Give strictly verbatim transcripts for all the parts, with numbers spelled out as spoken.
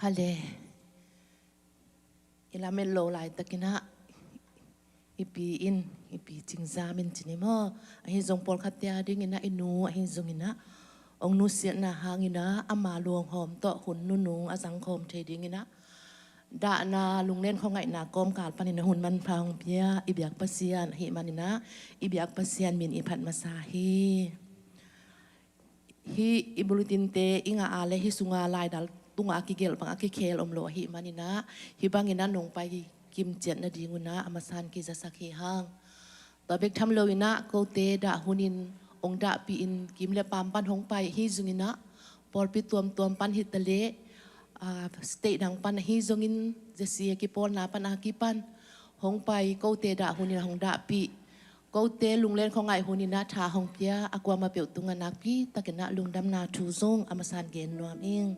Hale. I lamet lo laitakin ah i pi in, i pi Cing Zam in ci ni maw, ahi zong pawlkhatte a dingin ah i nu ahi zongin ah hong nusiatna hangin ah ama luanghawm tawh hun nunung a zangkhawm thei dingin ah dahna, lunglen khuangaihna kawmkal panin ah hun manpha hong pia i biak Pasian ahih manin ah i biak Pasian min i phat masa hi. Hih i bulletin-te i ngah a leh hih sunga laidal tungah a kigelh bang a kikhel om lo ahih manin ah hih bangin ah nong pai kimciat nadingun ah a masa-in kizasak hi hang. Tua bek tham loin ah kote dah hunin hong dahpih in kim le paam pan hong pai ahi zongin ah pawlpi tuamtuam pan hi ta leh, ah, state dang pan ahi zongin Z C A kipawlna pan a kipan hong pai kote dah hunin ah hong dahpih, kote lunglen khuangaih hunin ah tha hong pia a kuamah peuh tungah nakpi takin ah lungdamna thu zong a masa-in gen nuam ing.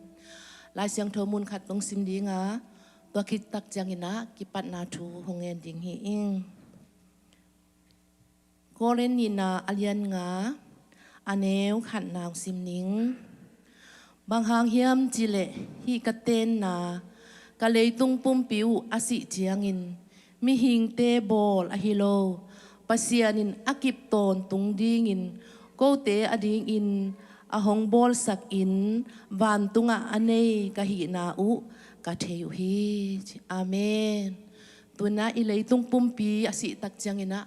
Lai Siangtho mun khat hong sim ding a, tua khit tak ciangin ah kipatna thu hong ngen ding hi ing. Korin nihna a lian nga, a neu khatna hong sim ning. Bang hang hiam cih leh hih ka tenna, ka leitung pumpi uh a sih ciangin mihingte bawl ahi lo, Pasian in a kip tawntung dingin kote a dingin a hong bawlsakin vantungah a nei ka hihna uh ka thei uh hi. Amen. Tu-in ah i leitung pumpi a sih tak ciangin ah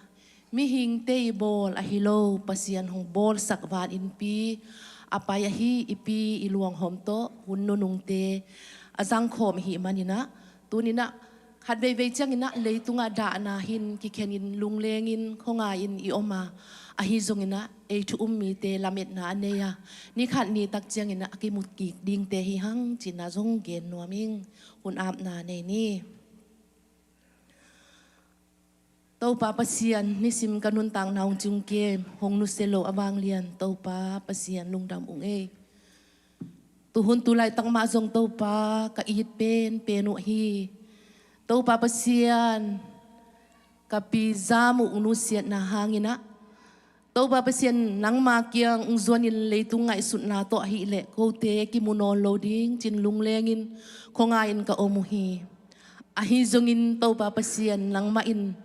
mihingte ii bawl ahi lo, Pasian hong bawlsak vaninnpi a pai ahi i pi i luanghawm tawh hun nunungte a zangkhawm ahih manin ah, tuni-in ah khat veivei ciangin ah leitungah dahna hi-in kikhenin lunglengin khuangai-in i om a, ahi zongin ah ei thu um mite lametna a nei a, ni khat ni tak ciangin ah a kimu kik dingte hi hang ci-in ah zong gen nuam ing. Hun apna nei ni. Topa Pasian, nisim ka nuntakna hong cingkem, hong nusia lo a vanglian Topa Pasian lungdam ung ei. Tuhun tu laitak mah zong Topa ka it penpen uh hi. Topa Pasian, ka pi Zam uh nusiatna hangin ah Topa Pasian, nangma kiang hong zuanin leitung ngaihsutna tawh ahih leh kote kimu nawn lo ding ci-in lunglengin khuangai-in ka om uh hi. Ahi zongin Topa Pasian, nangmah in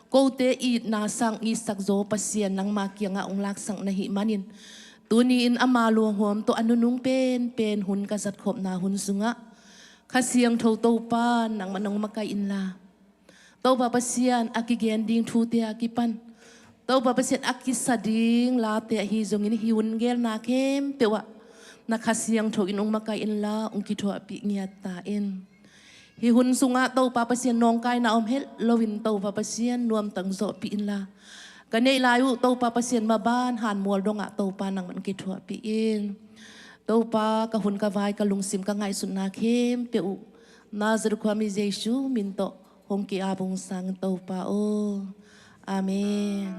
kote itna sang itsak zaw Pasian nangma kiangah hong laksak na hih manin, tuni-in ama luanghawm tawh a nunung penpen hun ka zatkhopna hun sungah Kha Siangtho Topa nangmah nong makaih inla, Topa Pasian, a kigen ding thute a kipan Topa Pasian, a kisa ding late ahi zongin hih hun gelna khempeuh ah na Kha Siangtho in hong makaih inla hong kithuahpih ngiat ta in. Hih hun sungah Topa Pasian, nawngkaina om het loin Topa Pasian nuamtang zawhpih inla, ka neih lai uh Topa Pasian, maban hanmual dongah Topa nangman kithuahpih in. Topa, ka hun ka vai, ka lungsim ka ngaihsutna khempeuh uh Nazareth khuami Jesu min tawh hong ki-ap ung sang Topa aw. Amen.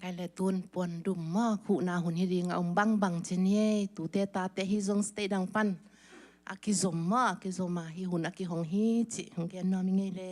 Kai le tun puan dum maw, khuhna hun hi ding a om bangbang ci ni ei. Tute tate hi zong state dang pan a kizom maw, a kizom a hih hun a kihong hi cih hong gen nuam ing ei le.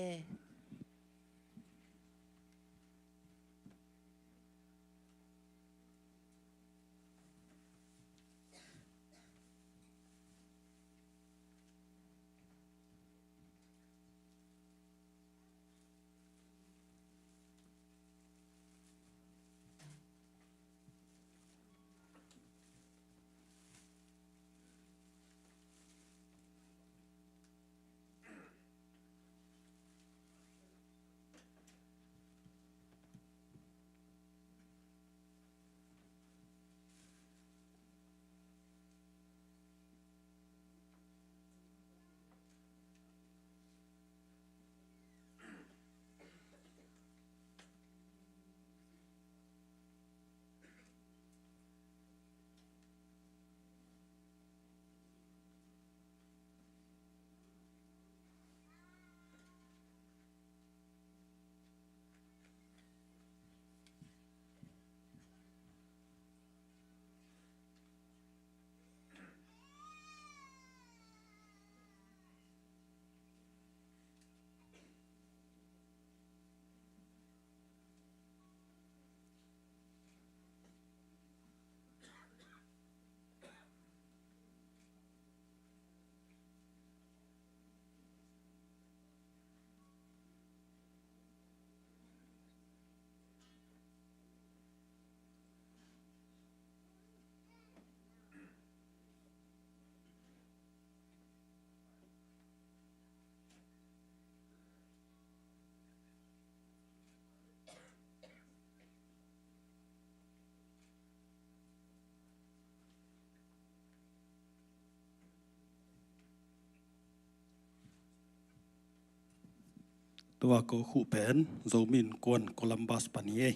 Tua ko khuh pen Zomi Innkuan Columbus pan hi ei.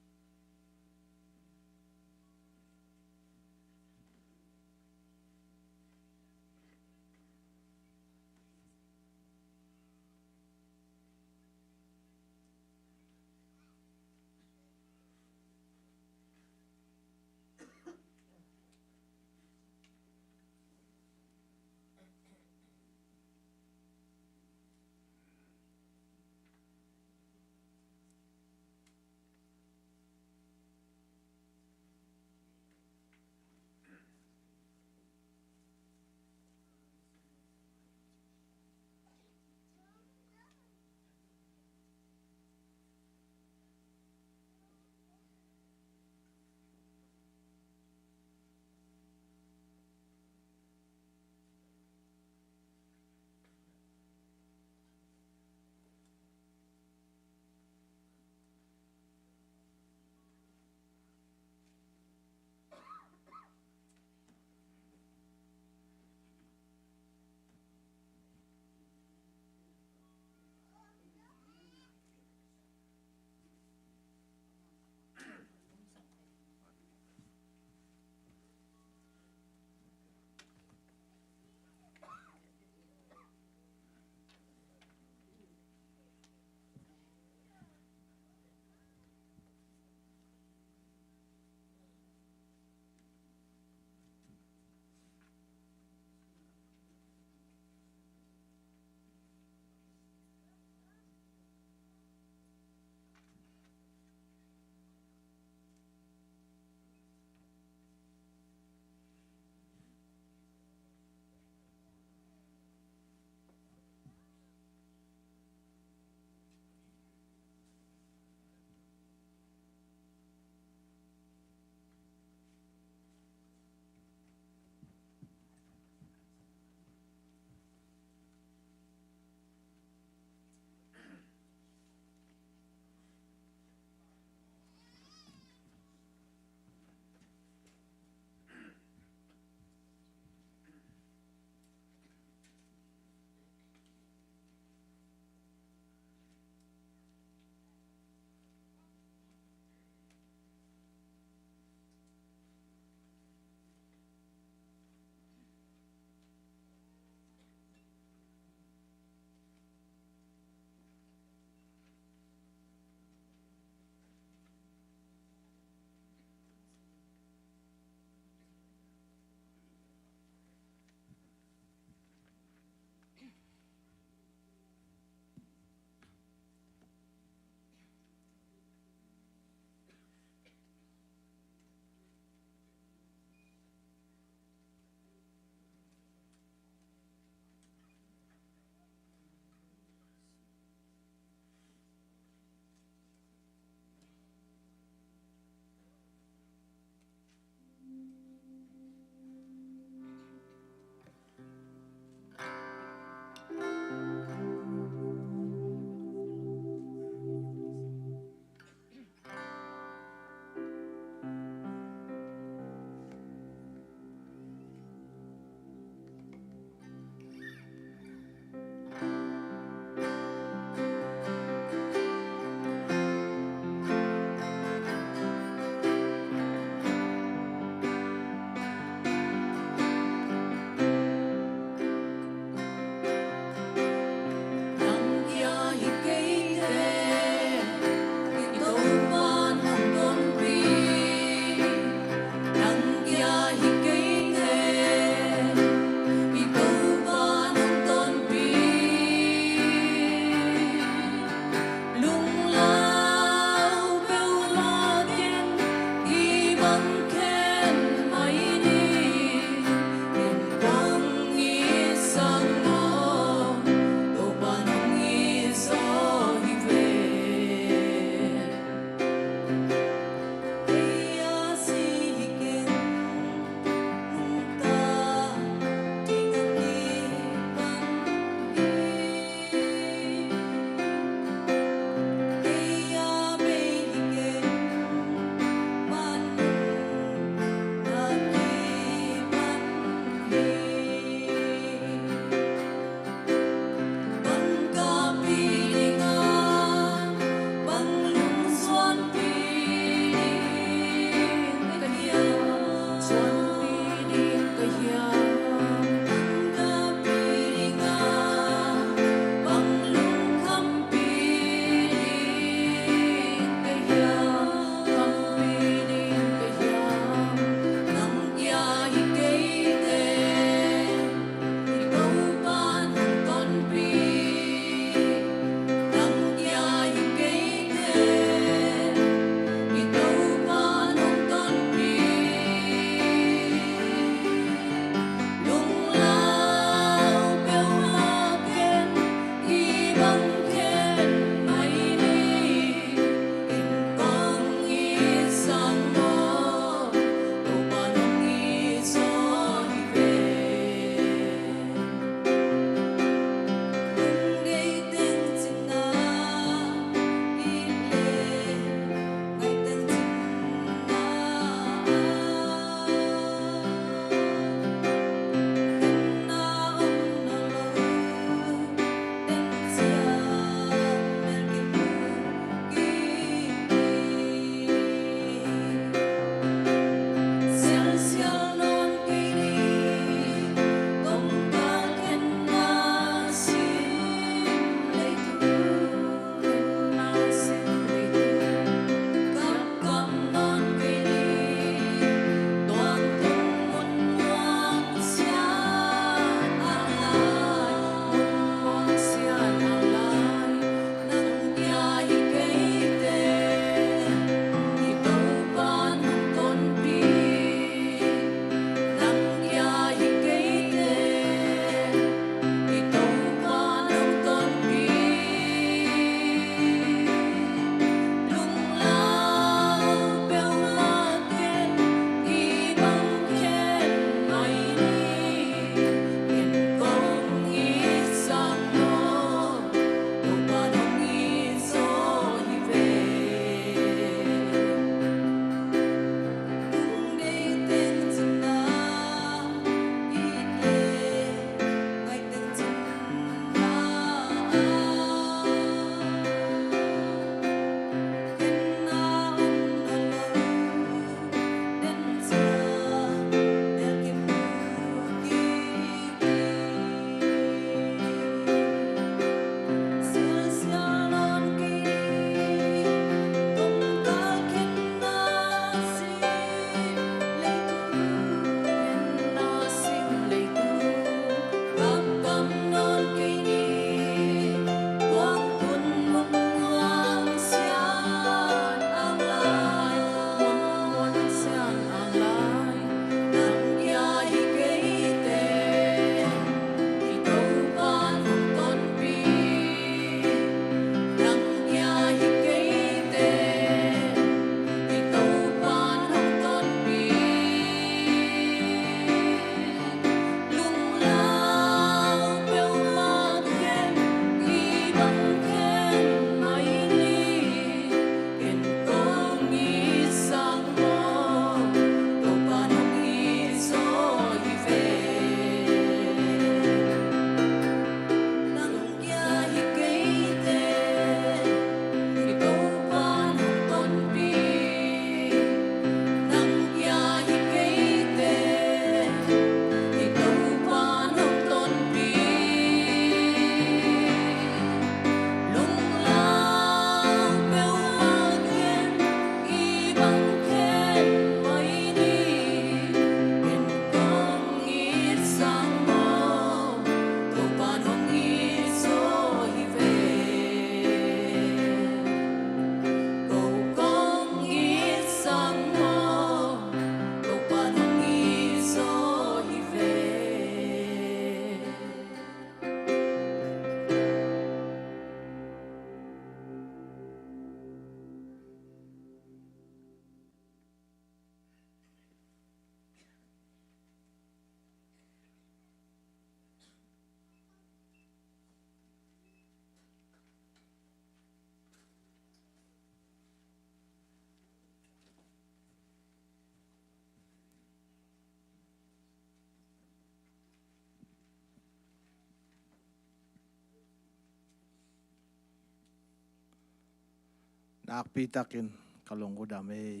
Nakpi takin ka lung uh dam ei.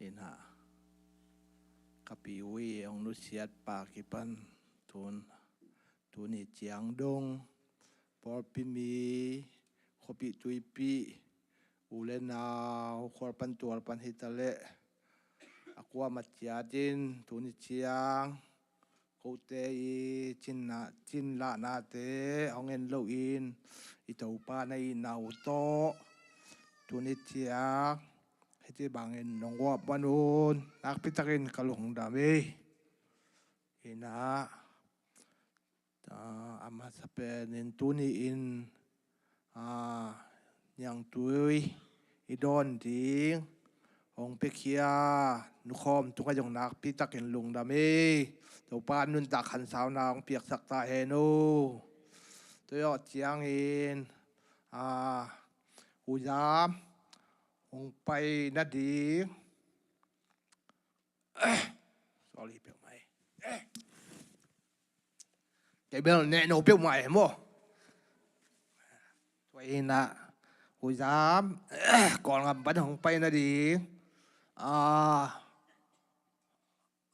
Ina, ka pi uh i hong nusiat pa kipan tun, tuni ciang dong pawlpi mi, khuapi tuipi, u le nau, khual pan tual pan hi ta leh a kuamah ciatin tuni ciang kote i cinna, cinlahnate hong en loin i Topa na itna uh tawh tuni ciang hiti bangin nong guap man un nakpi takin ka lungdam ei. Ina, a, a masa penin tuni-in, a, niangtui i dawn ding hong piakhia nukhawm tungah zong nakpi takin lungdam ei. Topa nuntak khansauna hong piaksak ta hen uh. Tua zawh ciangin, a, U Zam hong pai nading, sorry, peuhmah ei. Kei bel neh no peuhmah ei maw. Tua ina, U Zam Kawlgam pan hong pai nading, a,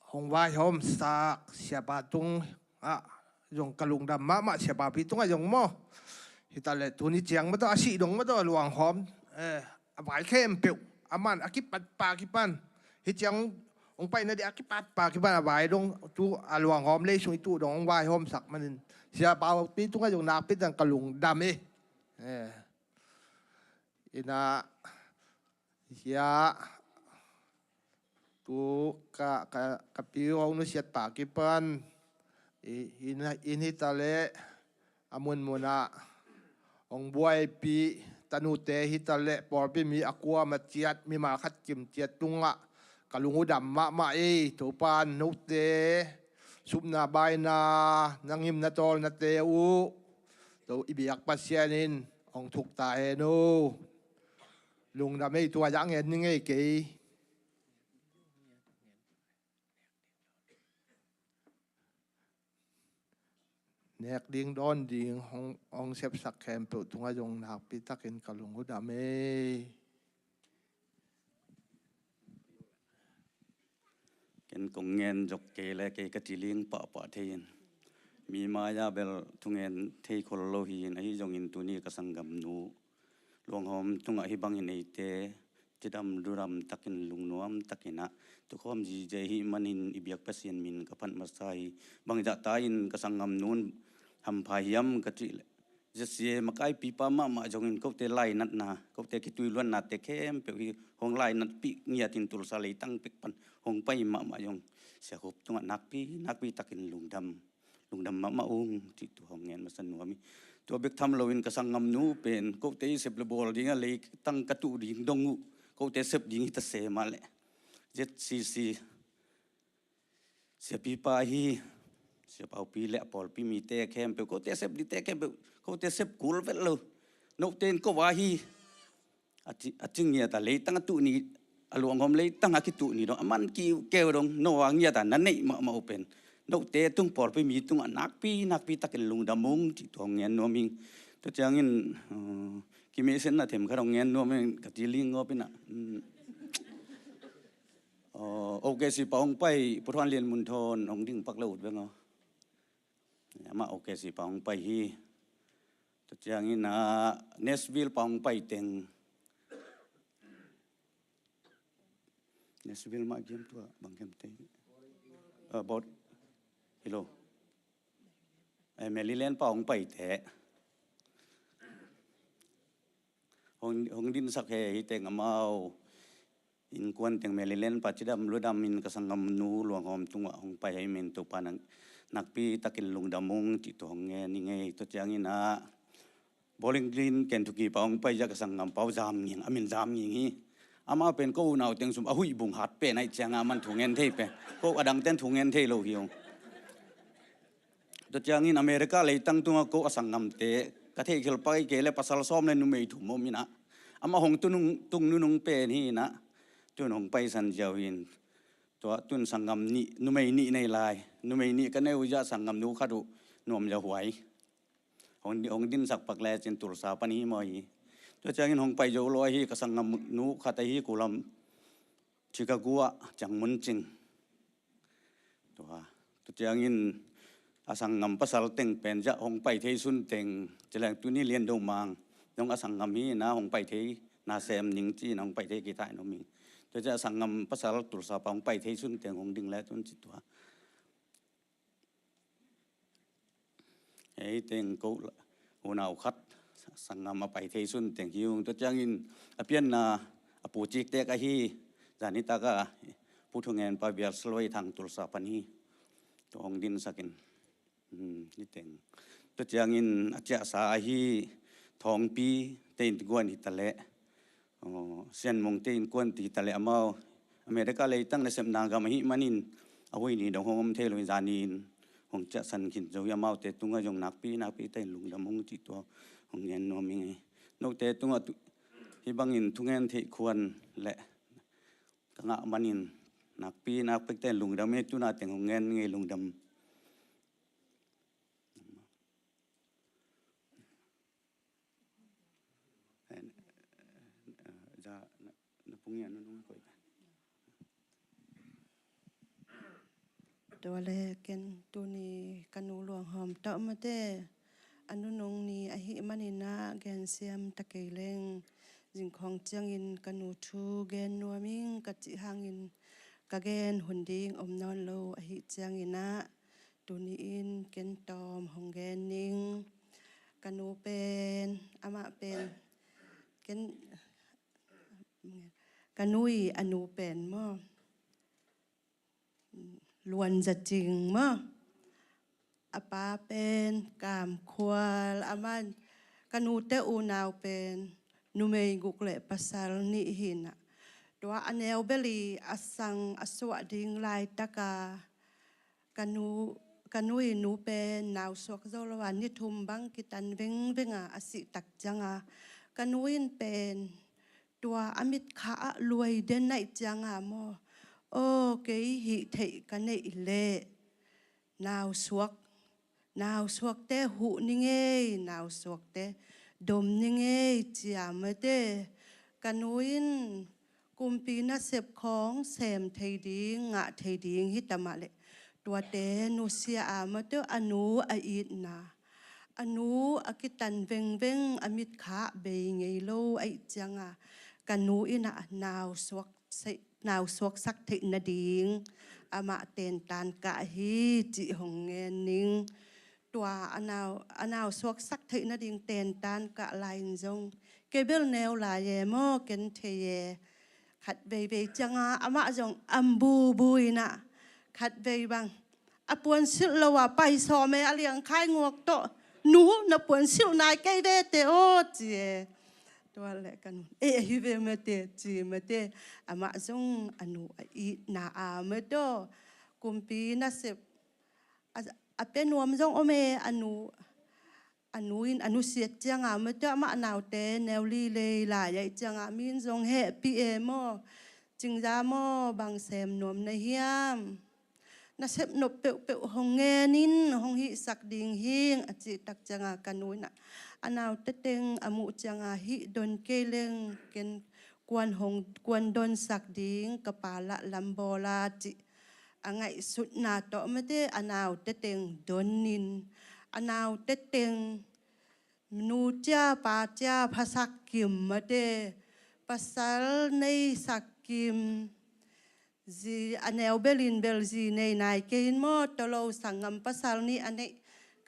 hong vaihawmsak siapa tungah zong ka lungdam mahmah, siapapi tungah zong maw. Hi ta leh tuni ciang mah tawh a sih dong mah tawh a luanghawm, eh, a vai khempeuh a man a kipatpa kipan, hi ciang hong pai nading a kipatpa kipan a vai dong, tu a luanghawm lei sung i tuh dong hong vaihawmsak manin siapapi tungah zong nakpi takin ka lungdam ei. Eh, ina, hia, tu ka, ka, ka pi uh hong nusiat pa kipan i, ina, inn hi ta leh a munmunah hong buaipih tanute hi ta leh pawlpi mi a kuamah ciat, mimal khat kim ciat tungah ka lung uh dam mahmah ei. Topa note supna baina, na ngimna tawlnate uh, to i biak Pasian in hong thuk ta hen uh. Lungdam ei. Tua zah ngen ning ei kei. Nek ding dawn ding hong, hong sepsak khempeuh tungah zong nakpi takin ka lung uh dam ei. Ken kong ngen zok kei le kei ka ci ling pahpah thei in. Mi mai-ah bel thungen thei khol lo hi in, ahi zongin tuni ka sanggamnu luanghawm tungah hih bangin eite cidam ludam takin lungnuam takin ah tukhawm zizia hih manin i biak Pasian min ka phat masa hi. Bangzah ta in ka sanggamnu in hampha hiam ka cih leh, Z C A makaipipa mahmah zongin kote lainatna, kote kituiluannate khempeuh hi hong lainatpih ngiatin Tulsa leitang pek pan hong pai mahmah zong Sia Khup tungah nakpi, nakpi takin lungdam, lungdam mahmah ung cih tua hong ngen masa nuam hi. Tua bek tham loin ka sanggamnu pen kote i sep le bawl dingah leitang ka tuh ding dong uh, kote sep ding hi ta se mah leh Z C C siapipa hi, siapaupi le a pawlpi mite khempeuh, kote sep dingte khempeuh, kote sep kul vet lo. Note in ko a hi, a ci, a ci ngiat a leitang a tuh ni, a luanghawm leitang a kituh ni dong, a man kiukeu dong, no a ngiat a na neih mahmah uh pen note tung pawlpi mi tungah nakpi, nakpi takin lungdam ung cih tua hong ngen nuam ing. Tua ciangin, uh, kimehsiatna themkhat hong ngen nuam ing ka ci ling ngawp in ah. Um, uh, O K C pa hong pai, Pu Thuan Lian Mun Thawn hong ding pak lo ut beng aw. Amah O K C pa hong pai hi. Tua ciangin ah Nashville pa hong pai teng. Nashville mah giam tua bang giam te. Uh, about, hello. Eh, Maryland pa hong pai te. Hong, hong dinsak he hi teng amau innkuan teng Maryland pa cidam ludam in ka sanggamnu luanghawm tungah hong pai hi men Topa nang nakpi takin lungdam ung cih tua hong ngen ing ei. Tua ciangin ah Bowling Green, Kentucky pa hong pai zia ka sanggampa uh Zam Nging, a min Zam Nging hi. Amah pen ko unau teng sum a huih bung hat pen ahih ciangah aman thu ngen thei pen, ko a dangten thu ngen thei lo hi ung. Tua ciangin America leitang tungah ko a sanggamte ka theihkhial pai kei le pasal sawm le numei thum om in ah, amah hong tunung, tung nunung pen hi in ah, tun hong paisan ziau hi in. Tua tun sanggam nih, numei nih nei lai. Numei nih ka nei uh ziah sanggamnu khat uh nuam ziau huai. Hong, hong dinsak pak lecin Tulsa pan hi maw hi. Tua ciangin hong pai zo lo ahi ka sanggam nu khat ahi, kulam Chicago ah ciang mun cing. Tua, tua ciangin a sanggam pasal teng pen zah hong pai thei sun teng, ci leng tuni Lian Do Mang zong a sanggam hi na, hong pai thei na sem ning ci na, hong pai thei kithai no mi. Tua ciang a sanggam pasal Tulsa pa hong pai thei sun teng hong ding le tun ci tua. Hei teng ko unau khat sanggam a pai thei sun teng hi ung. Tua ciangin a pianna a pu ciktek ahi, zanitak a Pu Thungen pa Bial Saloi Thang Tulsa pan hi. Tua hong dinsakin. Hmm, hi teng. Tua ciangin a ciahsa ahi Thawngpi te innkuan hi ta leh. Aw, Sian Mung te innkuan ti ta leh amau America leitang nasepna gam ahih manin a hoih ni dong hong om thei lo in, zanin hong ciahsan khin zo hi. Amaute tungah zong nakpi nakpi ta in lungdam hong ci tua hong ngen nuam ing ei. Note tungah tu, hih bangin thungen theih khuan leh ka ngah manin nakpi nakpi ta in lungdam ei, tuna teng hong ngen ngei lungdam. Tua le ken tuni ka nu luanghawm tawh mate, a nunung ni ahih manin ah gensiam ta kei leng, zingkhawng ciangin ka nu thu gen nuam ing ka cih hangin ka gen hun ding om nawn lo ahih ciangin ah, tuni in ken tawm hong gen ning. Ka nu pen, amah pen, ken, ka nu i a nu pen maw, Luan Za Cing maw. A pa pen Kam Khual, aman ka nute unau pen numei guk le pasal nih hi na. Tua a neu bel i a sang a suah ding laitaka ka nu, ka nu i nu pen nau suak zo lo a ni thum bang kitan vengveng a, a sih tak cianga ka nu in pen tua a mitkha ah luai den ahih cianga maw, aw kei hih theih ka neih leh nau suak, nau suakte huh ni ngei, nau suakte dom ni ngei cia mate. Ka nu in kumpi nasep khawng sem thei ding, ngah thei ding hi ta mah leh tuate nusia a mate, a nu a itna, a nu a kitan vengveng, a mitkha bei ngei lo ahih cianga ka nu in ah nau suak, nau suaksak theih nading amah tentan kah hi cih hong ngen ning. Tua a nau, a nau suaksak theih nading tentan kah lai in zong kei bel neu lai e maw, ken thei e. Khat veivei cianga amah zong am bubu in ah khat vei bang a puansilh lo a pai sawm e, a liangkhai nguak tawh, nu na puansilh nai kei vete aw ci e. Tua le ka nu, e, ahi ve mate ci mate. Amah zong a nu a itna a mate aw, kumpi nasep a, a pia nuam zong om e, a nu, a nu in a nusiat cianga mate, amah naute neu li lei lai ahih cianga mi in zong hehpih e maw. Cingza maw, bang sem nuam na hiam? Nasep nop peuhpeuh hong ngen in, hong hihsak ding hing a cih tak cianga ka nu in ah a naute teng a muh cianga hih don kei leng ken kuan hong, kuan donsak ding ka pa lah lam bawl a cih a ngaihsutna tawh mate, a naute teng don in, a naute teng nu cia pa cia phasak kim mate, pasal neisak kim. Zi a neu bel in bel zi nei nai kei in maw, tolo sanggam pasal nih a neih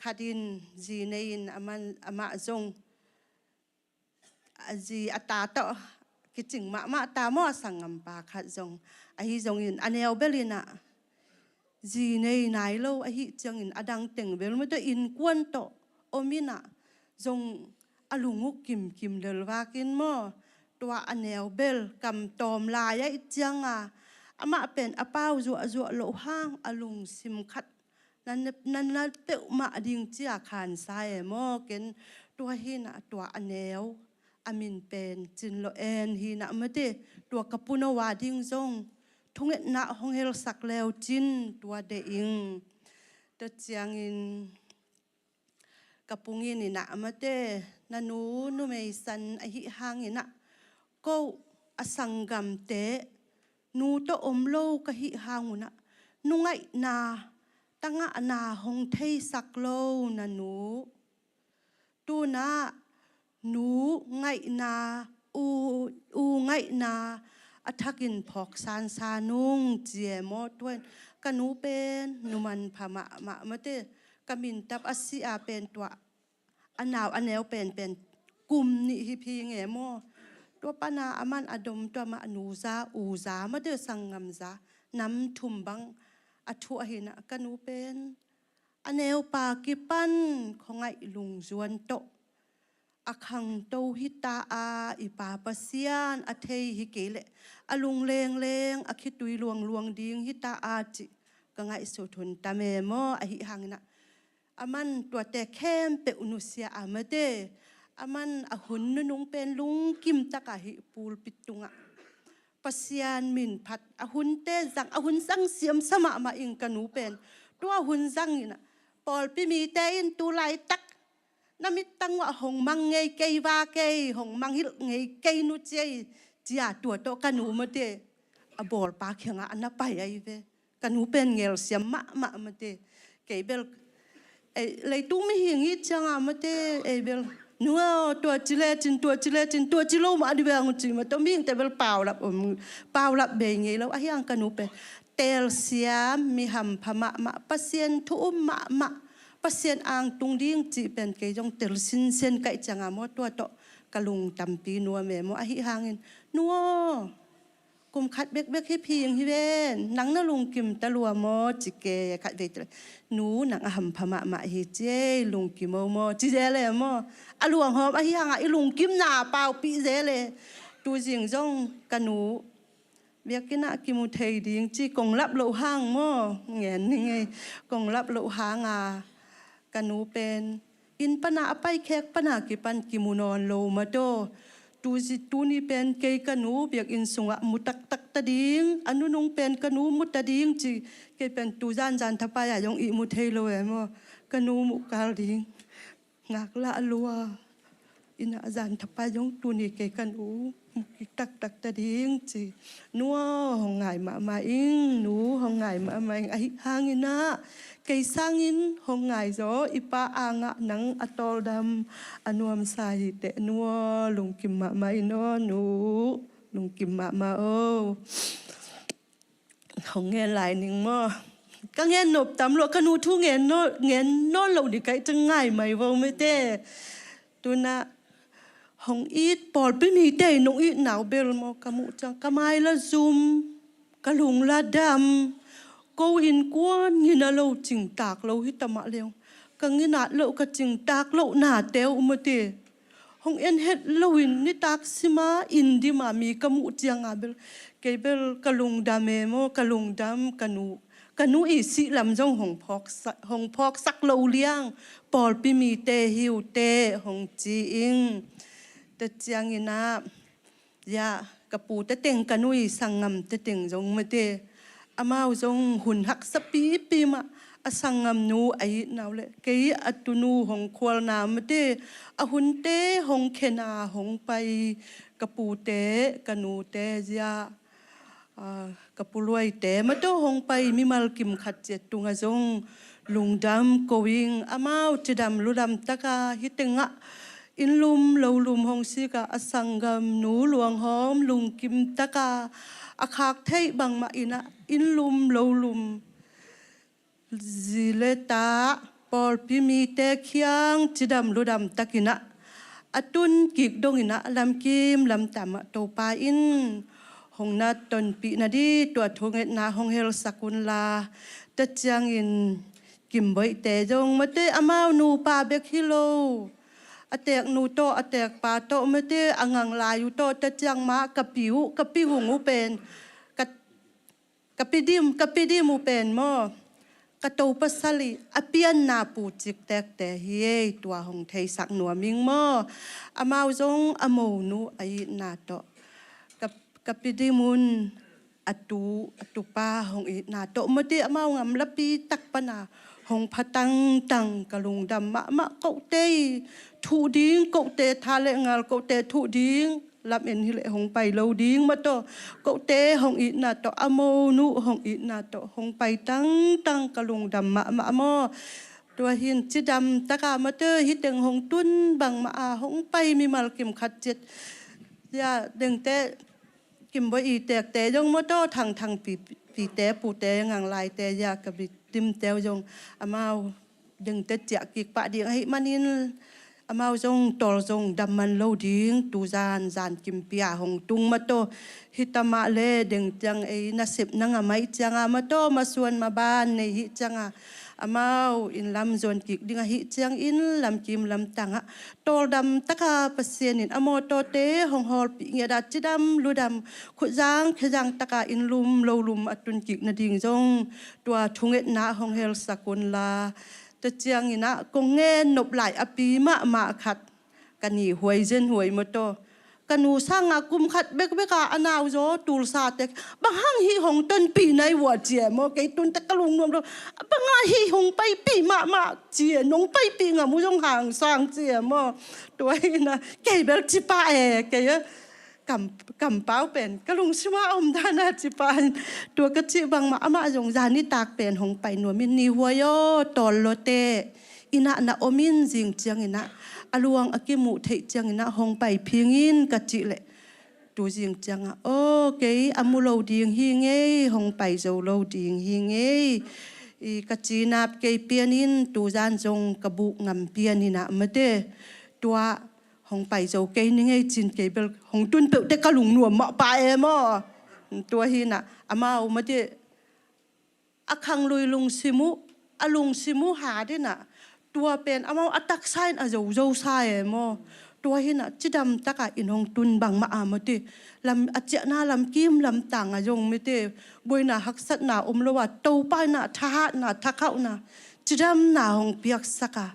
khat in zi nei in, aman, amah zong a zi a ta tawh kicing mahmah ta maw, a sanggampa khat zong. Ahi zongin a neu bel in ah zi nei nai lo ahih ciangin a dang teng bel mate innkuan tawh om in ah zong a lung uh kimkim lelvak in maw, tua a neu bel kam tawm lai ahih cianga amah pen a pau zuahzuah loh hang a lungsim khat na, na, na peuhmah ding cia khansa e maw. Ken tua hi na, tua a neu a min pen Cin Lo En hi na mate, tua ka puno a ding zong thungetna hong helsak leu cin tua de ing. Tua ciangin ka pungin inah mate, na nu numei san ahi hang inah, ko a sanggamte nu tawh om lo ka hih hang unah, nu ngaihna tangahna hong theisak lo na nu. Tunah nu ngaihna, u, u ngaihna a thakin phawk sansan ung ci e maw. Tuan ka nu pen nu manpha mahmah mate, ka mintap a si a pen tua a nau a neu penpen kum nih hi phi nge maw. Tua pana a man a dom tua mah nu za, u za mate, sanggam za nam thum bang a thu ahi inah ka nu pen a neupa kipan khuangaih lungzuan tawh a khangto hita a, i Pa Pasian a thei hi kei leh a lunglengleng a khitui luangluang ding hita a cih ka ngaihsut hun tam e maw. Ahi hang inah a man tuate khempeuh nusia a mate, a man a hun nunung pen lungkim taka hih pulpit tungah Pasian min phat a hunte zang, a hun zang siamsa mahmah ing ka nu pen. Tua hun zang inah pawlpi mite in tu laitak na mittang uah hong mang ngei kei va kei, hong mang hilh ngei kei nu ci ei, cia tua tawh ka nu mate a bawlpa kiangah a na pai ahi ve. Ka nu pen ngelsiam mahmah mate. Kei bel, ei, leitung mihing i cianga mate, ei bel, nu aw, tua ci lecin, tua ci lecin, tua ci lo mah di bel ang ci mah tawh mihingte bel paulap om, paulap bei ngei lo. Ahi hang ka nu pen telsiam, mi hampha mahmah, Pasian thu um mahmah, Pasian angtung ding cih pen kei zong tel sinsen kaih cianga maw, tua tawh ka lung tampi nuam e maw. Ahi hangin nu aw, kum khat bekbek hi phing hi ven, nang na lungkim ta lua maw ci ke. Khat vei tel, nu nang a hampha mahmah hi ci ei, lungkim o maw ci zel e maw. A luanghawm ahi hangah i lungkimna paupih zel e. Tuzing zong ka nu biakinn ah kimu thei ding ci kong lap loh hang maw, ngen ni ngei, kong lap loh hanga ka nu pen inn pana a paikhek pana kipan kimu nawn lo mataw. Tuzi tuni pen kei ka nu biakinn sungah mu taktak ta ding, a nunung pen ka nu mu ta ding ci. Kei pen tu zanzan thapai a zong ihmu thei lo e maw. Ka nu muh kal ding ngaklah a lua. Ina a zan thapai zong tuni kei ka nu mu kik taktak ta ding ci. Nu aw, hong ngai mahmah ing, nu hong ngai mahmah ing. Ahi hangin ah kei sangin hong ngai zaw i pa angah nang a tawldam a nuamsa hi teh nu aw, lungkim mahmah in aw nu, lungkim mahmah aw. Hong ngen lai ning maw. Ka ngen nop tam lo, ka nu thu ngen nawn, ngen nawn lo ding ka hih ciang ngai mai vo mete. Tunah hong it pawlpi mite in nong it nau bel maw ka muh ciang ka mai la zum, ka lung la dam. Ko innkuan ngina lo cingtak lo hi ta mah leng ka nginat loh ka cingtak loh nate uh mate. Hong en het loin nitak sima inn dima mi ka muh cianga bel kei bel ka lungdam e maw, ka lungdam ka nu. Ka nu i sih lam zong hong phawksak, hong phawksak lo liang pawlpi mite hi uh teh hong ci ing. Tua ciangin ah, ya, ka pu teteng, ka nu i sanggam teteng zong mate. Amau zong hun haksa pipi mah a sanggamnu a itna uh le kei a tunu hong khualna mate. A hunte hong khena hong pai ka pute, ka nute zia, ah, ka puluaite mate hong pai mimal kim khat ciat tungah zong lungdam ko ing. Amau cidam ludam taka hih tengah inn lum lo lum hong sika a sanggamnu luanghawm lungkim taka a khak theih bangmah inah inn lum lo lum zi le ta pawlpi mite khiang cidam ludam takinah a tun kik donginah lamkim lamtamah Topa in hong na tonpih nading tua thungetna hong helsak unla. Tua ciangin Kimboihte zong mate, amau nupa bek hi lo, a teknu tawh a tekpa tawh mate, a nganglai uh tawh tua ciang mah ka pi uh, ka pi hung uh pen ka, ka pi dim, ka pi dim uh pen maw, ka to pasal i a pianna pu ciktekte hi ei. Tua hong theisak nuam ing maw. Amau zong a monu a itna tawh ka, ka pi dim un. A tu, a tupa hong itna tawh mate, amau ngamlapi tak pana hong pha tangtang ka lungdam mahmah. Kote i thuh ding, kote tha le ngal, kote thuh ding lamen hileh hong pai lo ding mataw, kote hong itna tawh, a monu hong itna tawh hong pai tangtang ka lungdam mahmah maw. Tua hin cidam taka mataw, hih teng hong tun bangmah a hong pai mimal kim khat ciat. Ya, dengte, Kimbawi i tekte zong mataw, Thangthang pi, pite, pute, Ngang Laite, ya, ka biakdimte uh zong amau dengte ciah kik pah ding ahih manin, amau zong tawl zong dam man lo ding, tu zan, zan kimpi a hong tung mataw. Hita mah le deng ciang ei nasep na ngam ahih cianga mataw, masuan maban nei hih cianga amau inn lam zuan kik ding ahih ciangin lamkim lamtangah tawldam taka Pasian in a mawtawte hong hawlpih ngiat a, cidam ludam, khutzang khezang taka inn lum lo lum a tun kik nading zong tua thungetna hong helsak unla. Tua ciangin ah kong ngen nop lai a pi mahmah khat, ka ni huai zen huai mataw, ka nu sanga kum khat bekbek a a nauzaw Tulsate, bang hang hih hong tonpih nai vua ci e maw, kei tunte ka lungnuam lo. Bang hang hih hong paipih mahmah ci e, nong paipih ngam uh zong hang sang ci e maw. Tua hi na, kei bel ci pah e, kei a kam, kampau pen ka lungsim a om dan a ci pah in. Tua ka cih bangmah amah zong zan nitak pen hong pai nuamin, ni huai aw, tawl lua teh, inn ah na om in, zing ciangin ah a luang a kimuh theih ciangin ah hong pai phing in ka cih leh, tu zing ciangah, aw, kei a mu lo ding hi ngei, hong pai zo lo ding hi ngei, i ka cinap kei pian in, tu zan zong ka buh ngam pian in ah mate, tua hong pai zo kei ni ngei cin, kei bel hong tun peuh teh ka lungnuam mah pah e maw. Tua hi na, amau mate, a khanglui lungsim uh, a lungsim uh hat in ah, tua pen amau a taksa in a zozo sa e maw. Tua hi na, cidam taka inn hong tun bangmah a mate, lam, a ciahna lamkim lamtang a zong mate, buaina haksatna om lo a, Topa in ah thahatna, thakhauhna, cidamna hong piaksak a,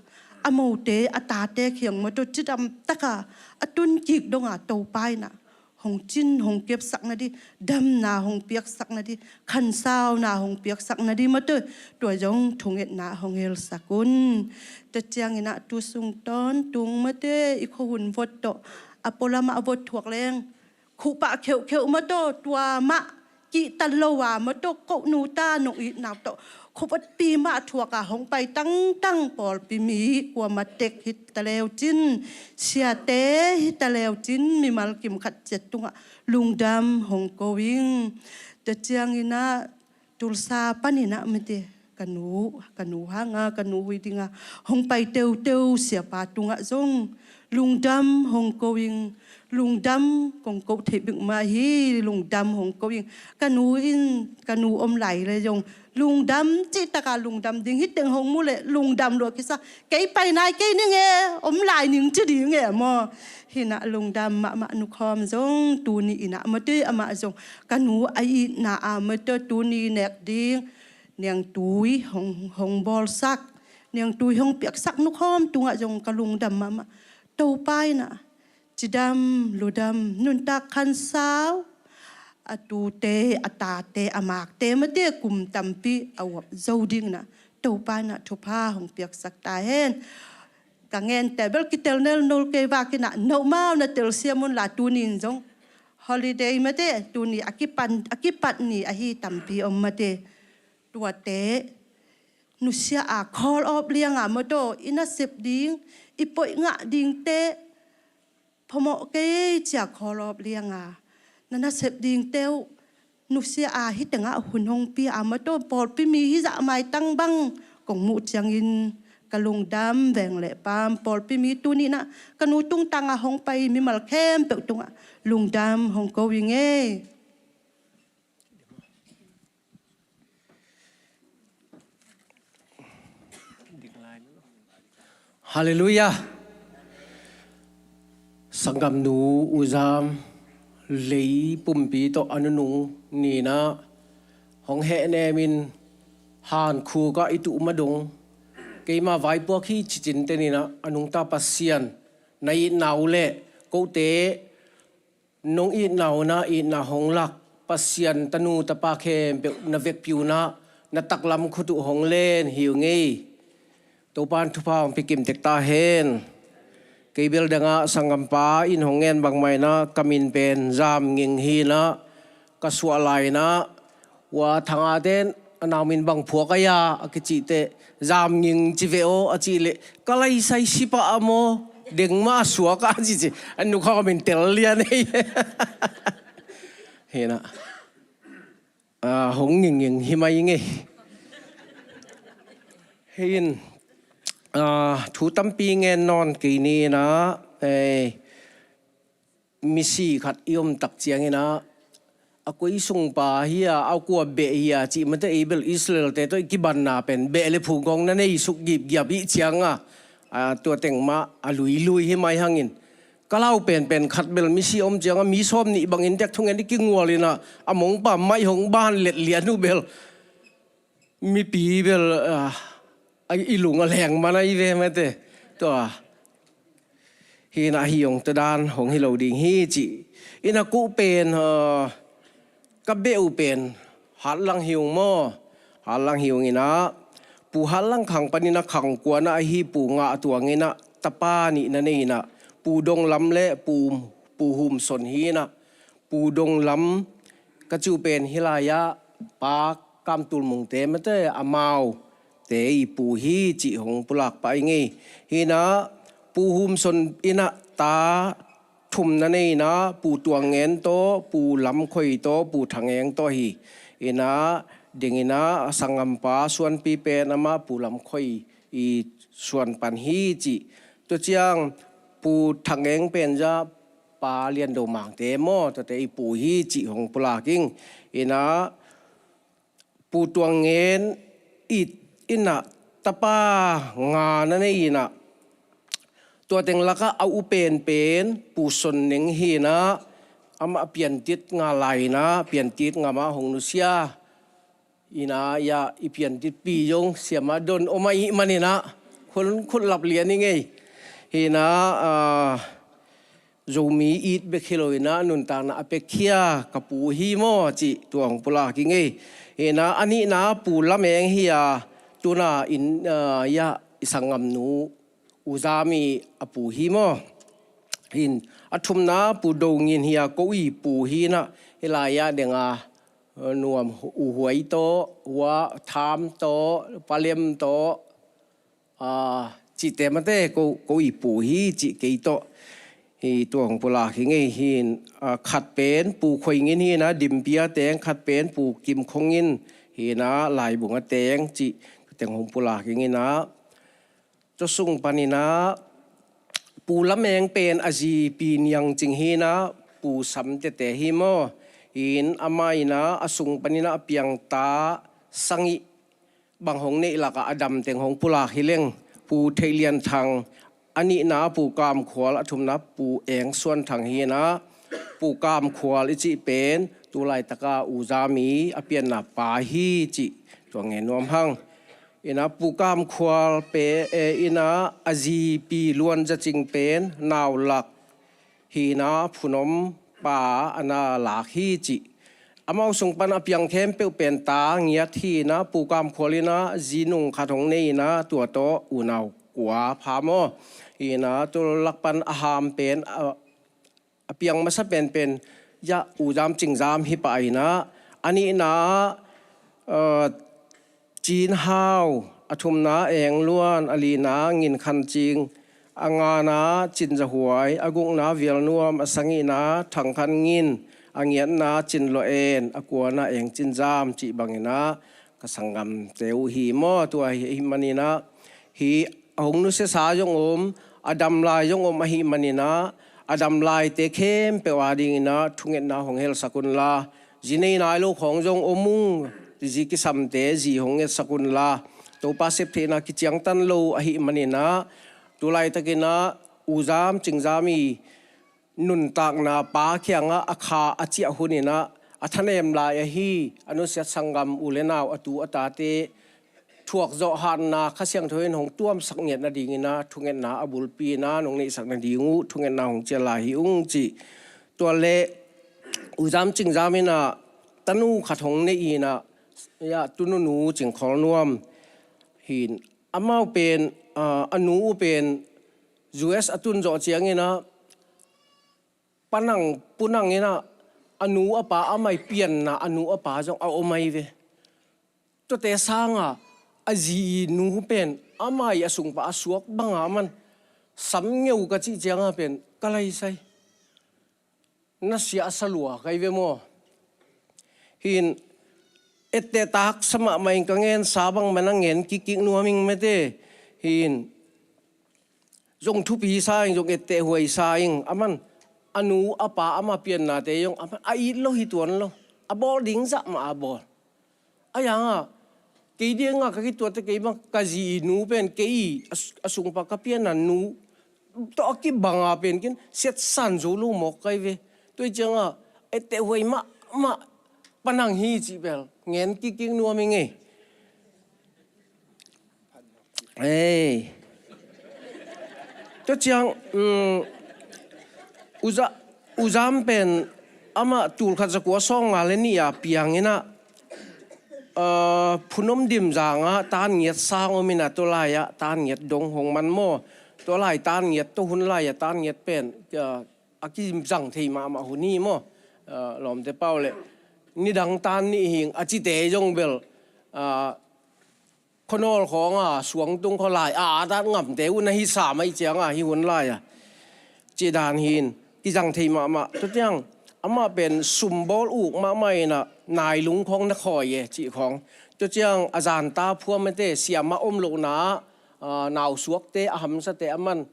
a mote, a tate kiang mataw, cidam taka a tun kik donga Topa in ah hong cin, hong kepsak nading, damna hong piaksak nading, khansauna hong piaksak nading mataw, tua zong thungetna hong helsak un. Tua ciangin ah tu sung tawntung mate, i khuahun vot tawh a pualamah vot thuak leng, khuhpah kheuhkheuh mataw, tua mah kihta lo a mataw, ko nu ta nong itna uh tawh khuavotpi mah thuak a hong pai tangtang pawlpi mi kuamah tek hi ta leu cin, siate hi ta leu cin, mimal kim khat ciat tungah lungdam hong ko ing. Tua ciangin ah Tulsa panin ah mate, ka nu, ka nu hanga, ka nu hui dinga hong pai teuteu siapa tungah zong lungdam hong ko ing. Lungdam kong ko theih bek mah hi, lungdam hong ko ing. Ka nu in, ka nu om lai le zong lungdam cih taka lungdam ding, hih teng hong mu leh lungdam lua kisa, kei pai nai kei ning e, om lai ning ci ding e maw. Hi na, lungdam mahmah. Nukhawm zong tuni in ah mate, amah zong ka nu a itna a mate, tuni nek ding niangtui hong, hong bawlsak, niangtui hong piaksak Nukhawm tungah zong ka lungdam mahmah. Topa in ah cidam ludam, nuntak khansau, a tute, a tate, a makte mate, kum tampi a uap zo ding in ah Topa in ah thupha hong piaksak ta hen. Ka ngente bel kitel nelnul kei vak in ah, nohmau na telsiam unla, tuni in zong holiday mate, tuni a kipan, a kipat ni ahi tampi om mate. Tuate nusia a, call off lianga mataw, i nasep ding, i poih ngah dingte phamawh kei cia call off lianga na nasep dingte uh nusia a, hih tengah hun hong pia a mataw, pawlpi mi hih zah maitang bang kong muh ciangin ka lungdam veng le pam. Pawlpi mi tuni in ah ka nu tungtanga hong pai mimal khempeuh tungah lungdam hong ko ing e. Halleluiah. Sanggamnu U Zam, lei pumpi tawh a nunung ni in ah hong hehnem in, hankhuk ah i tuh ma dong, keima vaipuak hi cicin ten in ah, a nungta Pasian na itna uh leh kote nong itna un ah itna hong lak Pasian tanu tapa khempeuh na vekpi un ah na taklam khut uh hong len hi uh ngei. Topan thupha hong pia kim tek ta hen. Kei bel dangah sanggampa in hong ngen bangmah inah ka min pen Zam Nging hi inah ka suah lai inah Ua Thanga ten a nau min bang phuak a ia a kicih teh Zam Nging ci ve aw a cih leh ka laisai sipah a maw deng mah a suak a ci ci a nukhau min tel lian ei. Hi inah hong ngingnging hi mai ngei. Hi in thu tampi ngen nawn kei ni inah misi khat i om tak ciang inah a koi sungpa hi a, a kua beh hi a cih mate ei bel Israel-te tawh i kibanna pen beh le phu gong na nei suk gipgiap ih ciang a, tua teng mah a luilui hi mai hangin ka lau penpen khat bel misi om ciang a mi sawm nih bangin tek thungen i kingual inah a mongpa maih hong ban let lian uh bel mipi bel i lung a leng man a i ve mate. Tua hi inah hi hong tadan hong hi lo ding hi cih inah kuh pen ka beh uh pen Hatlang hi ung maw. Hatlang hi ung inah Pu Hatlang khang pan inah khang kuanah ahi Pu Ngah Tuang inah tapa nih na nei inah Pu Dong Lam le Pu, Pu Hum Son hi inah Pu Dong Lam ka ci uh pen hi lai-ah Pa Kam Tul Mungte mate amaute i pu hi cih hong pulak pah i ngei. Hi inah Pu Hum Son inah ta thum na nei inah Pu Tuang Ngen tawh, Pu Lam Khoi tawh, Pu Thang Eng tawh hi inah ding inah a sanggampa suanpi pen amah Pu Lam Khoi i suan pan hi cih. Tua ciang Pu Thang Eng pen zah Pa Lian Do Mangte maw tuate i pu hi cih hong pulak ing. Inah Pu Tuang Ngen i inah tapa nga na nei inah tua teng lakah a u penpen Pu Son Neng hi inah amah a piantit nga lai inah piantit nga mah hong nusia. Inah ia i piantitpi zong siamah don om ahih man inah khut, khut lap lian i ngei. Hi inah Zomi it bek hi lo inah nuntakna a pekkhia ka pu hi maw cih tua hong pulak i ngei. Hi inah a nihna Pu Lam Eng hi a, tuna in ia i sanggamnu U Zam i a pu hi maw. Hi in a thumna Pu Do Ngin hi a, ko i pu hi inah hi lai-ah deng a Nuam U Huai tawh, Hua Tham tawh, Pa Lem tawh, cihte mate ko, ko i pu hi cih kei tawh hi tua hong pulak hi ngei. Hi in khat pen Pu Khoi Ngin hi inah Dimpia teng, khat pen Pu Kim Khong Ngin hi inah Laibung a teng cih teng hong pulak hi ngei inah Tua sung pan inah Pu Lam Eng pen a zi Pi Niang Cing hi inah Pu Sam Tete hi maw. Hi in amah inah a sung pan inah a piangta sangih bang hong neih lakah a dam teng hong pulak hi leng Pu Theih Lian Thang, a nihna Pu Kam Khual, a thumna Pu Eng Suan Thang hi inah Pu Kam Khual i cih pen tu laitaka U Zam i a pianna pa hi cih tua ngen nuam hang. Inah Pu Kam Khual pen inah a zi Pi Luan Za Cing pen naulak hi inah phunom pa a na lak hi cih. Amau sung pan a piang khempeuh pen ta ngiat hi inah Pu Kam Khual inah zi nung khat hong nei inah tua tawh unau kua pha maw. Hi inah tua lak pan a ham pen a a piang masa penpen zah U Zam Cing Zam hi pah inah a nihna Cin Hau, a thumna Eng Luan, a lina Ngin Khan Cing, a ngana Cin Za Huai, a gukna Vial Nuam, a sangihna Thang Khan Ngin, a ngiatna Cin Lua En, a kuana Eng Cin Zam cih bang inah ka sanggamte uh hi maw. Tua hi, hi man inah hi a hong nusiasa zong om, a dam lai zong om ahih man inah a dam laite khempeuh a ding inah thungetna hong helsak unla, zi nei nai lo khawng zong om ung, zi kisamte zi hong ngetsak unla, Topa septheihna kiciangtan lo ahih man inah tu laitak inah U Zam Cing Zam i nuntakna pa kiangah a kha a ciah hun inah a thanem lai ahi a nusiat sanggam u le nau, a tu a tate thuak zawh hatna Kha Siangtho in hong tuamsak ngiat nading inah thungetna a bulpi inah nong neihsak nading uh thungetna hong ciah lai hi ung cih. Tua leh U Zam Cing Zam inah tanu khat hong neih inah Ya, Tununu Cingkhawl Nuam hi in, amau pen, ah, a nu uh pen U S a tun zawh ciangin ah, Pa Nang, Pu Nang in ah, a nu a pa amah i pianna, a nu a pa zong a om ahi ve. Tuate sangah a zi nu pen amah i a sungpa a suak bangah aman sam ngeu ka cih ciangah pen ka laisai. Na sia a sa lua kai ve maw? Hi in, etteh taksa mahmah in, ka ngensa bang man a ngen kikkik nuam ing mate. Hi in, zong thupi sa ing, zong etteh huai sa ing. Aman a nu a pa ama piannate zong aman a it lo hi tuan lo. A bawl ding zah mah a bawl. A yang ah, kei ding ah ka kituatte kei bang, ka zi nu pen kei a, a sungpa ka pianna nu tawh a kibang a pen ken siatsan zo lo mawk kai ve. Tua hi ciangah etteh huai mahmah Pa Nang hi cih bel ngen kikkik nuam ing ei. Ei. Tua ciang, um, U Za-, U Zam pen amah tul khat za kua sawmnga le nih a piang in ah, ah, Phunom Dim Zang ah tan ngiat sang om in ah, tua lai ah tan ngiat dong hong man maw? Tua lai tan ngiat, tua hun lai ah tan ngiat pen, ah, a kizang thei mahmah hun hi maw? Ah, lawmte pau leh nidang tan nih hing a cite zong bel, ah, khuanawl khawng a suangtung khaw lai a, a tan ngamte uh na hi sam ahih ciangah hi hun lai a, cih dan hi in kizang thei mahmah. Tua ciang amah pen sumbawl uk mahmah in ah nailung khawng na khawi e cih khawng. Tua ciang a zanta phuamte siamah om lohna ah, ah, nausuakte a hamsate aman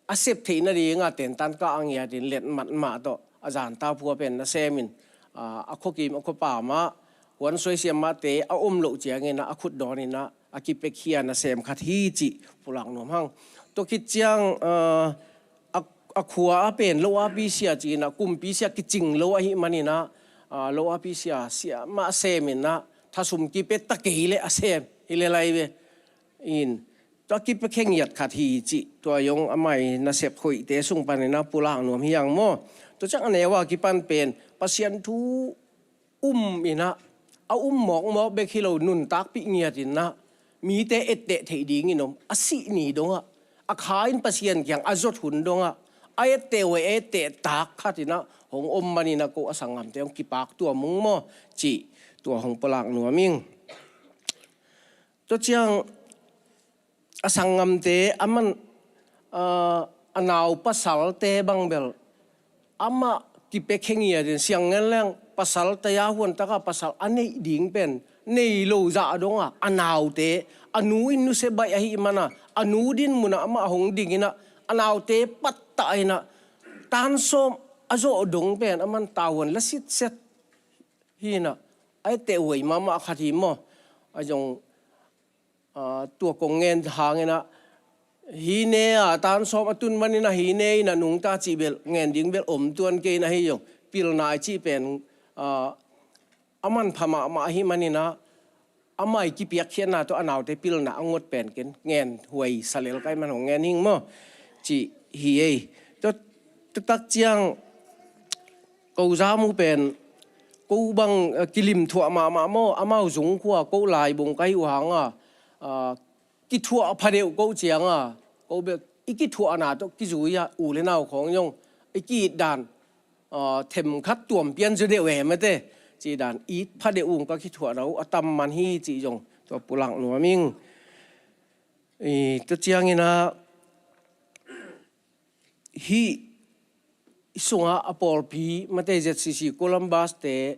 a sep theih nadingah tentan kah a ngiatin letmat mah tawh a zanta phua pen nasem in, aa, a khuakim a khuapam ah huansuai siam mahte a om loh ciangin ah a khut dawnin ah a kipiakhia nasem khat hi cih pulak nuam hang. Tua khit ciang, aa, a, a khua a pen lo api sia ci-in ah kumpi sia kicing lo ahih manin ah, aa, lo api sia, sia mah semin ah thasum kipia ta kei leh a sem hi lel lai ve. In, tua kipiakhia ngiat khat hi cih, tua zong amah i nasep hoihte sung panin ah pulak nuam hi hang maw? Tua ciang a neu a kipan pen Pasian thu um in ah, a um mawkmawk bek hi lo, nuntakpih ngiat in ah mite etteh theih dingin om, a sih ni dongah, a kha in Pasian kiang a zot hun dongah a etteh huai, a etteh tak khat in ah hong om manin ah ko a sanggamte hong kipak tuam ung maw cih, tua hong pulak nuam ing. Tua ciang a sanggamte aman, aa, a nau pasalte bang bel amah kipiakhia ngiatin, siang ngen leng pasal taya huan taka pasal a neih ding pen nei lo zah dongah a naute, a nu in nusia baih ahih mana a nu din munah amah hong dingin ah a naute pattah in ah tan sawm a zawh dong pen aman tavuan la sitset hi in ah, a etteh huai mahmah khat hi maw? A zong, aa, tua kong ngen hangin ah, hi ne a tan sawm a tun manin ah hi ne in ah nungta cih bel ngen ding bel om tuan kei in ah, hi zong pilna i cih pen, aa, a manpha mahmah ahih manin ah, amah i kipiakkhiatna tawh a naute pilna a ngot pen ken ngen huai sa lel kai man hong ngen hing maw cih hi ei. Tua, tua tak ciang ko Zam uh pen ko bang, eh, kilim thuah mahmah maw, amau zung khua ko laibung ka hi uh hang a, ah, kithuah phadeuh ko ciang a, ko bek i kithuahna tawh kizui a, u le nau khawng zong i ki-it dan, ah, themkhat tuam pian zaw deuh e mate, cih dan it phadeuh ung, ka kithuahna uh a tam man hi cih zong tua pulak nuam ing. I, tua ciangin ah, hih sungah a pawlpi, mate, Z C C Columbus te,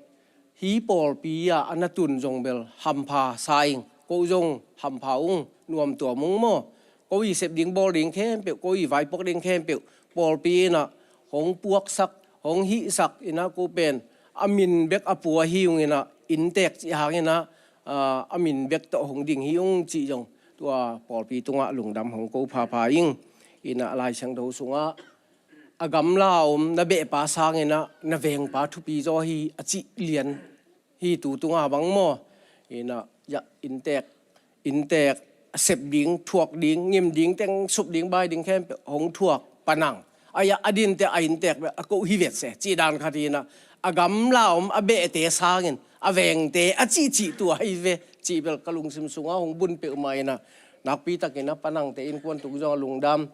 hih pawlpi ah a na tun zong bel hampha sa ing, ko zong hampha ung, nuam tuam ung maw? Ko i sep ding bawl ding khempeuh, ko i vaipuak ding khempeuh pawlpi in ah hong puaksak, hong hihsak in ah, ko pen a min bek a pua hi ung in ah, inntek cih hangin ah, aa, a min bek tawh hong ding hi ung cih zong tua pawlpi tungah lungdam hong ko phapha ing. In ah Lai Siangtho sungah a gamla om na behpa sangin ah na vengpa thupi zaw hi a cih lian hi tu tungah bang maw? In ah, ya, inntek, inntek a sep ding, thuak ding, ngim ding teng, sup ding, bai ding khempeuh hong thuak Pa Nang, a ya, a dinte, a inntek bek a ko hi vet se cih dan khat hi in ah, a gamla om a behte sangin a vengte a cihcih tua hi ve. Cih bel ka lungsim sungah hong bun peuhmah inah, nakpitakinah Panangte innkuan tung zong a lungdam,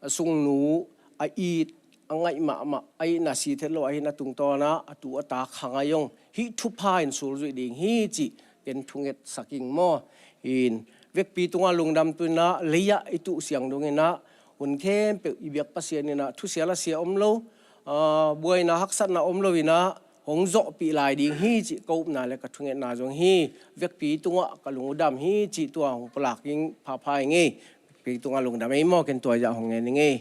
a sungnu, a it, a ngaih mahmah, a itna sit het lo ahi na tungtawnah a tu a ta khangai zong hih thupha in sulzuih ding hi cih ken thungetsak ing maw. In vekpi tungah lungdam tuinah lei-ah i tuh siang donginah hun khempeuh i biak Pasian inah thusia lasia om lo, aa, buaina haksatna om lo inah hong zawhpih lai ding hi cih ka upna le ka thungetna zong hi. Vekpi tungah ka lung uh dam hi cih tua hong pulak ing, phapha ing ei. Vekpi tungah lungdam ei maw, ken tua zah hong ngen ing ei.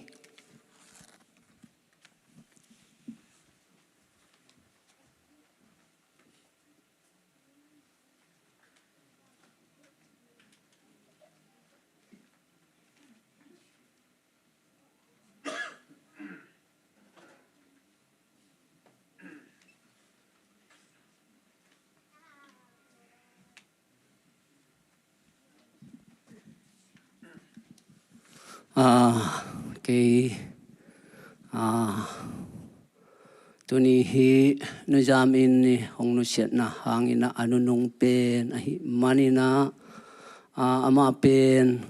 Ah, kei, ah, tuni hi nuzam in i hong nusiatna hangin ah a nunung pen ahih manin ah, ah, amah pen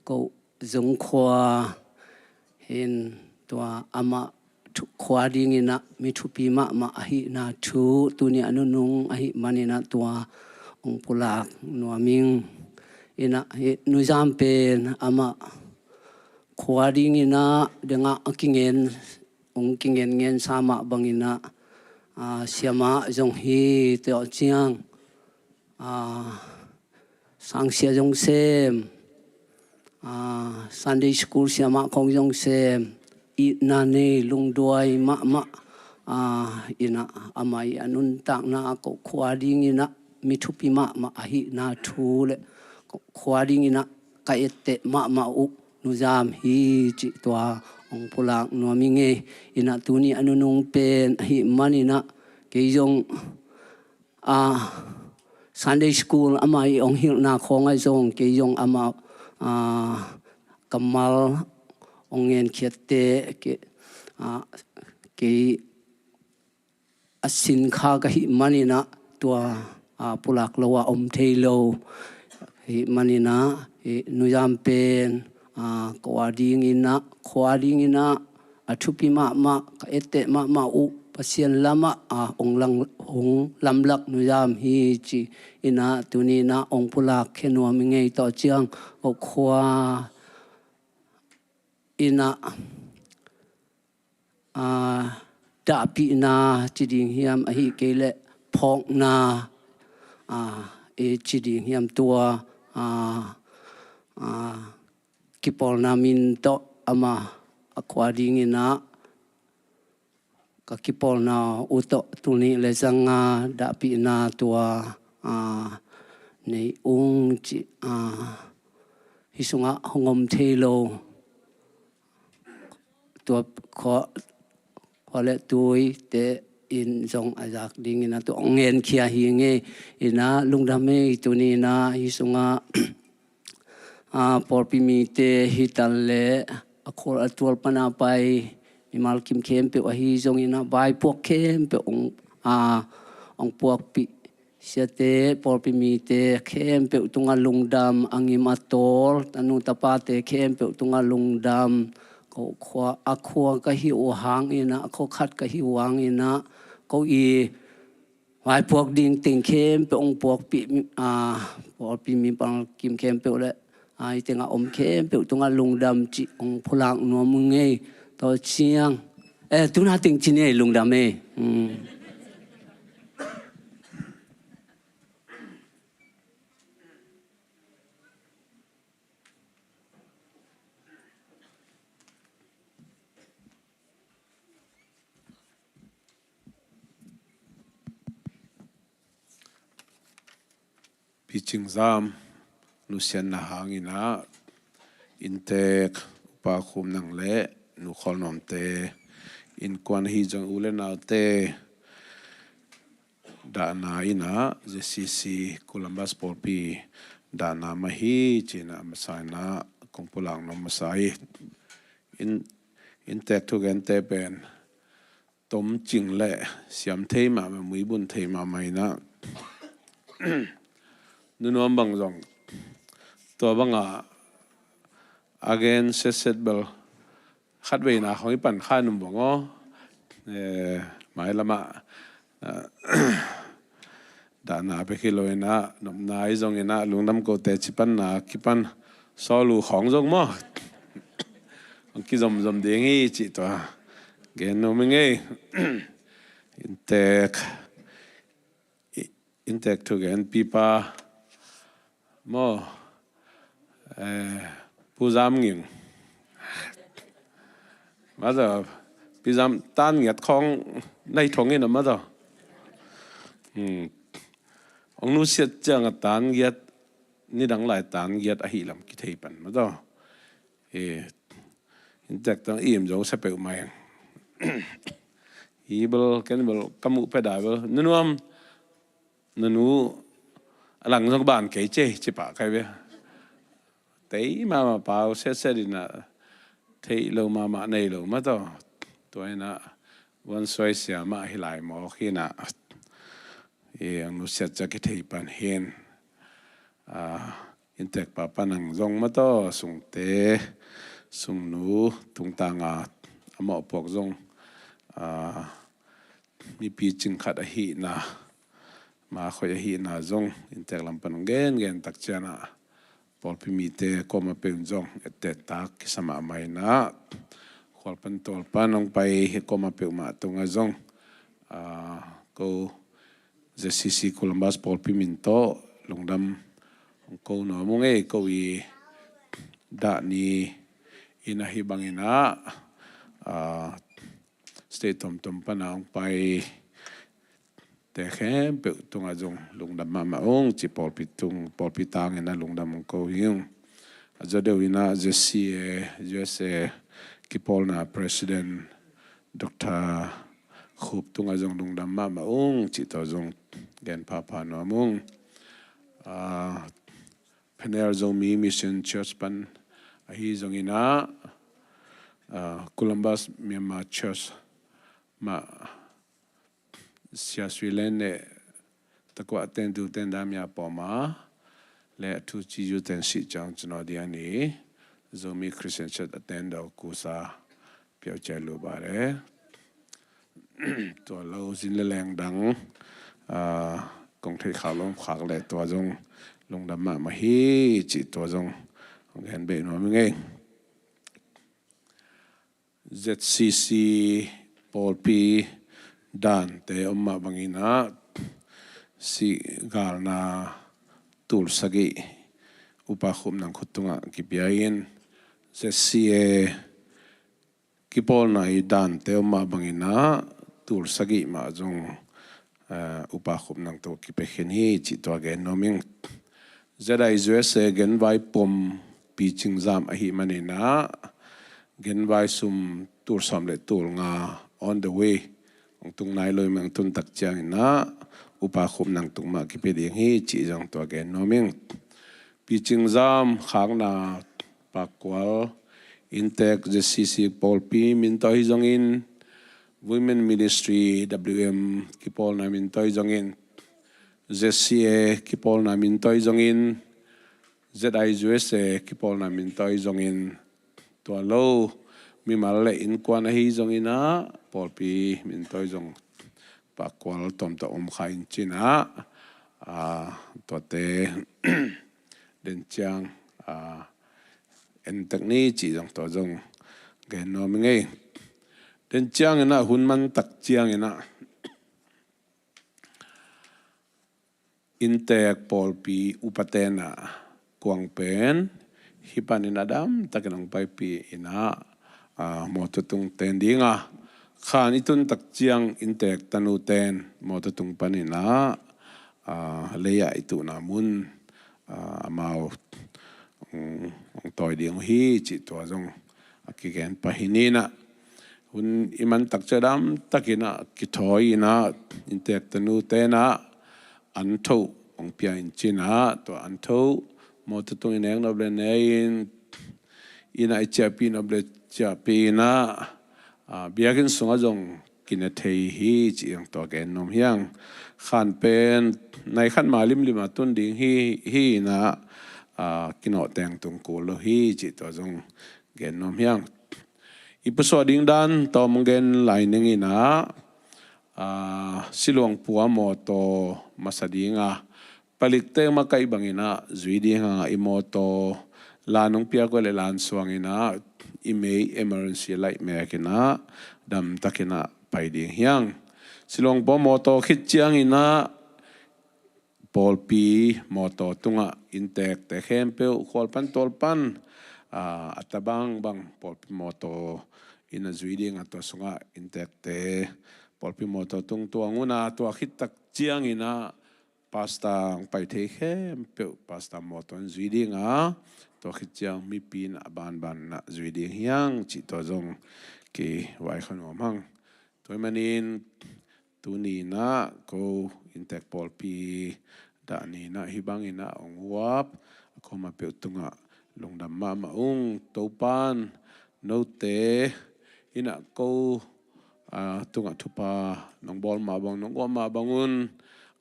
ko zung khua hi-in tua amah thu-, khua dingin ah mi thupi mahmah ahihna thu tuni a nunung ahih manin ah tua hong pulak nuam ing. In ah hi nuzam pen amah khua dingin ah dengah a kingen, hong kingen ngensa mah bangin ah, ah, siamah zong hi, tua ciang, ah, sangsia zong sem, ah, Sunday school siamah khong zong sem, itna nei, lungduai mahmah, ah, in ah amah i a nuntakna ah ko khua dingin ah mi thupi mahmah ahihna thu le ko khua dingin ah ka etteh mahmah uh nuzam hi cih tua hong pulak nuam ing ei. In ah tuni a nunung pen ahih manin ah kei zong, ah, Sunday school amah i hong hilhna khawng ah zong kei zong amah, ah, kammal hong ngenkhiatte ke, ah, kei a sin kha ka hih manin ah tua, ah, pulak lo ah om thei lo. Hih manin ah hi nuzam pen, ah, khua dingin ah, khua dingin ah a thupi mahmah, ka etteh mahmah uh Pasian lamah, ah, hong lang, hong lamlak nuzam hi ci-in ah tuni-in ah hong pulak khia nuam ing ei. Tua ciang ko khua in ah, ah, dahpihna ci ding hiam, ahih kei leh phawkna, ah, i ci ding hiam, tua, ah, ah, kipawlna min tawh amah a khua dingin ah ka kipawlna uh tawh tul nih le zanga dahpihna tua, ah, nei ung ci, ah, hih sungah hong om thei lo. Tua khua, khua le tuite in zong a zak dingin ah tua hong ngenkhia hi ing ei. In ah lungdam ei, tuni-in ah hih sungah, ah, pawlpi mite hi ta leh a khol a tual pan a pai mimal kim khempeuh ahi zongin ah vaipuak khempeuh hong, ah, hong puakpih siate, pawlpi mite khempeuh tungah lungdam, a ngim a tawl tanu tapate khempeuh tungah lungdam. Ko khua, a khua ka hih uh hangin ah, a khua khat ka hih uh hangin ah, ko i vaipuak ding teng khempeuh hong puakpih, ah, pawlpi mimal kim khempeuh le, ah, hih tengah om khempeuh tungah lungdam cih hong pulak nuam ung ei. Tua ciang, eh, tuna teng ci ni ei, lungdam ei. Hmm. Picing Zam nusiatna hangin ah inntek Upa Khum Nang le Nu Khawl Nuamte, innkuan ahi zong u le naute, dahna in ah Z C C Columbus pawlpi dahna mah hi ci-in ah a masa in ah kong pulak nuam masa hi. In, inntek thugente pen tomcing le siam thei mahmah, muibun thei mahmah in ah Nu Nuam bang zong tua banga a gen setset bel khat veina khong i pan kha num bang aw. Eh, mai lama, ah, dahna pek hi lo ina, nopna i zong ina, lungdam kote ci panna kipan sawl uh khong zong maw. Hong kizomzom ding hi cih tua gen nuam ing ei. Inntek, i-, inntek thugen pipa maw, eh, Pu Zam Nging. Mah tawh, Pi Zam tan ngiat khong nai thong in a mah tawh. Hmm. Hong nusiat ciang a tan ngiat, nidang lai tan ngiat ahi lam kithei pan mah tawh. Eh, inntek tang i im zo sa peuhmah ing. Hi bel, ken bel, ka muh peda bel. Nu Nuam, na nu a lang zong ban kei ce, ci pah kai ve. Tei mahmah pau setset ina, theih lo mahmah nei lo mah tawh. Tua ina, vuan suai sia mah hi lai mawk hi ina. I ang nusiat ciang kithei pan hin. Ah, inntek papa nang zong mah tawh, sungte, sungnu, tungtanga a mawhpuak zong, ah, mipi cing khat ahihna, ma khoih ahihna zong, inntek lam pan hong gengen tak ciangin ah, pawlpi mite kuamah peuh in zong, etteh tak kisa mahmah ina, khual pan tual pan hong pai hi kuamah peuhmah tungah zong, ah, ko Z C C Columbus pawlpi min tawh lungdam hong ko nuam ung ei, ko i dah ni in ahi bangin ah, ah, state tomtom pana hong pai te khempeuh tungah zong lungdam mahmah ung ci pawlpi tung, pawlpi tangin ah lungdam hong ko hi ung. A zaw deuh in ah Z C A U S A kipawlna President Doctor Khup tungah zong lungdam mahmah ung cih tawh zong gen phapha nuam ung. Ah, Phaner Zomi Mission Church pan ahi zongin ah, ah, Columbus Myanmar Church mah Sia Sui Len le takuah ten tu ten dam ya pawma le a thu ci zu ten si ciang cino dia ni Zomi Christian Church a ten do kusa piau cai lu ba le. Tua lo zin le leng dang, ah, kong theih khak lawm khak le tua zong lungdam mahmah hi cih tua zong hong gen beh nuam ing ei. Z C C pawlpi dante om mah bangin ah, si galna tul sagih Upa Khup Nang khut tungah kipia in, Z C A kipawlna i dante om mah bangin ah, tul sagih mah zong, eh, Upa Khup Nang tawh kipia khin hi cih tua gen nuam ing. Z I U S A genvai pom picing zam ahih manin ah, genvai sum tul sawm le tul nga on the way, hong tung nai lo i meng tun tak ciangin ah, Upa Khup Nang tung mah kipia ding hi cih zong tua gen nuam ing. Picing zam khakna pakkual, inntek Z C C pawlpi min tawh hi zongin, Women Ministry W M kipawlna min tawh hi zongin, Z C A kipawlna min tawh hi zongin, Z I U S A kipawlna min tawh hi zongin, tua lo mimal le innkuan ahi zongin ah, pawlpi min tawh hi zong pakkual tawmtawh om kha in cin ah, ah, tuate den ciang, ah, en tek ni cih zong tua zong gen nuam ing ei. Den ciangin ah, hun man tak ciangin ah, inntek pawlpi upaten ah kuang pen hih panin a dam takin hong paipih in ah, ah, mawtaw tung ten ding a, khan i tun tak ciang inntek tanuten mawtaw tung panin ah, ah, lei-ah i tuhna mun, ah, amau hong, hong tawi ding uh hi cih tua zong a kigen pah hi ni in ah, hun i man tak ciang a dam takin ah kithawi in ah, inntek tanuten ah an tho hong pia in cin ah, tua an tho mawtaw tung i nek nop le ne in, inn ah i ciahpih nop le ciahpih in ah, ah, biakinn sungah zong kina thei hi cih zong tua gen nuam hi hang. Khan pen nai khat ma limlim a tun ding hi, hi inah, aa, kinawh teng tung kul lo hi cih tua zong gen nuam hi hang. I pusuah ding dan tawm gen lai ning inah, aa, Siluang pua mawtaw masa ding a, palik teng makaih bang inah zui ding a, i mawtaw lan hong piak uh leh lan suang inah, i mei emergency light mek inah, damtak inah pai ding hi hang. Siluang pua mawtaw khit ciang inah, pawlpi mawtaw tungah inntekte khempeuh khual pan tual pan, aa, a tabang bang pawlpi mawtaw inah zui ding a, tua sungah inntekte pawlpi mawtaw tung tuang un a, tua khit tak ciang inah pastor hong pai thei khempeuh pastor mawtaw in zui ding a, tua khit ciang mipi inah a banban inah zui ding hi hang cih tua zong kivaikhia nuam hang. Tua ahih manin tuni inah ko inntek pawlpi dah ni inah hih bang inah hong uap, a kuamah peuh tungah lungdam mahmah ung. Topa'n note inah ko, aa, tungah thupha nong bawl mah bang, nong uap mah bang un,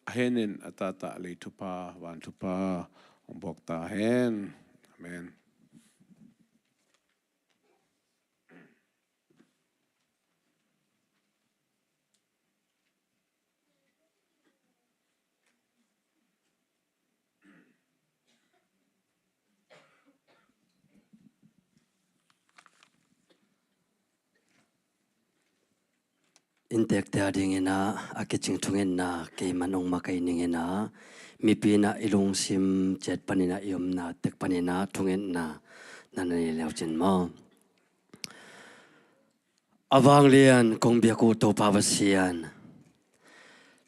a henin a tahtah lei thupha, van thupha hong buak ta hen. Amen. Inntekte a ding inah a kicing thungetna keiman hong makaih ning inah, mipi inah i lungsim ciat pan inah, i omna tek pan inah thungetna na na nei le uh cin maw. A vanglian kong biak uh Topa Pasian,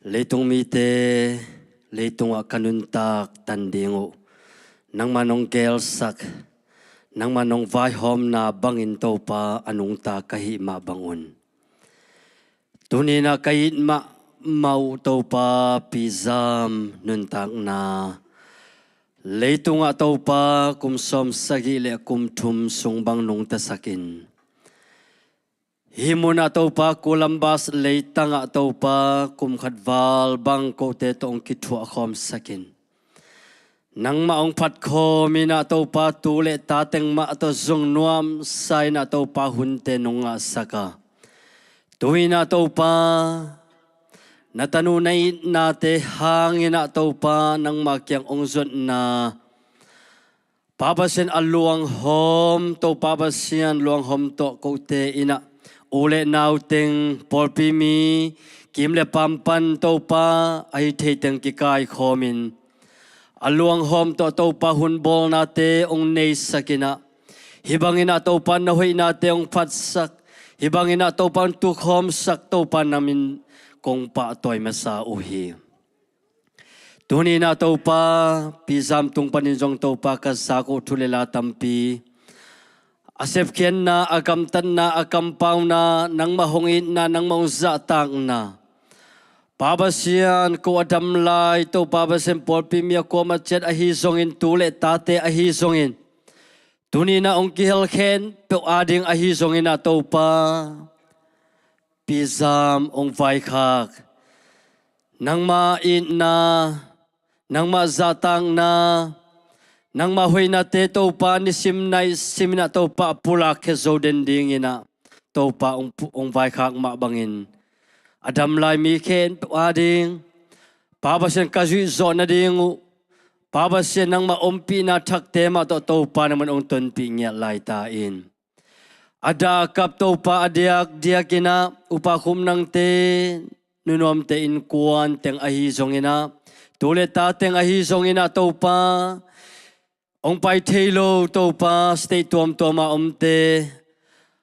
leitung mite leitungah ka nuntak tan ding uh nangmah nong gelsak, nangmah nong vaihawmna bangin Topa a nungta ka hih mah bang un, tuni inah ka it mahmah uh Topa Pi Zam nuntakna leitungah Topa kum sawmsagih le kum thum sung bang nungtasak in, hih munah Topa Columbus leitangah Topa kum khat val bang kote tawh hong kithuahkhawmsak in, nangmah hong phatkhawm inah Topa tu le ta teng mah tawh zong nuamsa inah Topa hunte nong ngahsak a, tu inah Topa na tanu na itnate hang inah Topa nangmah kiang hong zuatna, Pa Pasian a luanghawm, Topa Pasian luanghawm tawh kote inah u le nau teng, pawlpi mi, kim le pam pan Topa a hi thei teng kikaikhawm in, a luanghawm tawh Topa hun bawlnate hong neisak inah, hih bang inah Topa na hoihnate hong phatsak, hih bang inah Topa hong tukhawmsak Topa na min kong pahtawi masa uh hi. Tuni inah Topa, Pi Zam tung panin zong Topa ka zak uh thu le la tampi, a sepkhiatna, a gamtatna, a kampauna, nangmah hong itna, nangmah hong zahtakna, Pa Pasian, ko a dam lai Topa Pasian, pawlpi mi a kuamah ciat ahi zongin, tu le tate ahi zongin, tuni inah hong kihel khempeuh a ding ahi zongin ah Topa, Pi Zam hong vaikhak, nangmah itna, nangmah zahtakna, nangmah hoihnate Topa nisim naisim inah Topa a pulak khia zo den ding inah Topa hong pu-, hong vaikhak mah bangin, a dam lai mi khempeuh a ding, Pa Pasian, ka zuih zawh nading uh, Pa Pasian, nangmah ompihna thakte mah tawh Topa nangman hong tonpih ngiat lai ta in. A dah a kap Topa a diakdiak inah, Upa Khum Nangte, Nu Nuamte innkuan teng ahi zongin ah, tu le ta teng ahi zongin ah Topa, hong pai thei lo Topa, state tuamtuam ah omte,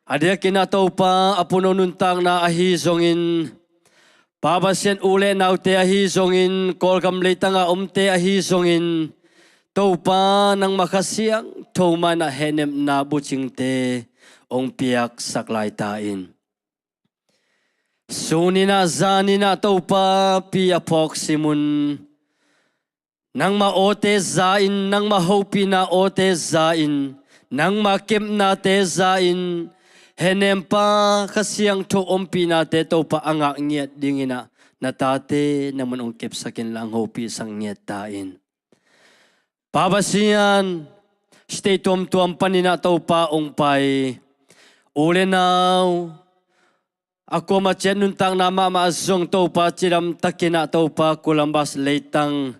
a diakin ah Topa, a puno nuntakna ahi zongin, Pa Pasian, u le naute ahi zongin, Kawlgam leitang ah omte ahi zongin, Topa, nangmah Kha Siangtho mah inah hehnepna bucingte hong piaksak lai ta in. Sun inah zan inah Topa, pi a phawk sim un. Nangmah awte za in, nangmah hopihna awte za in, nangmah kepnate za in, Hehnempa Kha Siangtho ompihnate Topa a ngak ngiat dinginah na tate nangman hong kepsak inla hong hopihsak ngiat ta in. Pa Pasian, state tuamtuam paninah Topa hong pai u le nau a kuama ciat nuntakna mahmah zong Topa cidamtakinah Topa Columbus leitang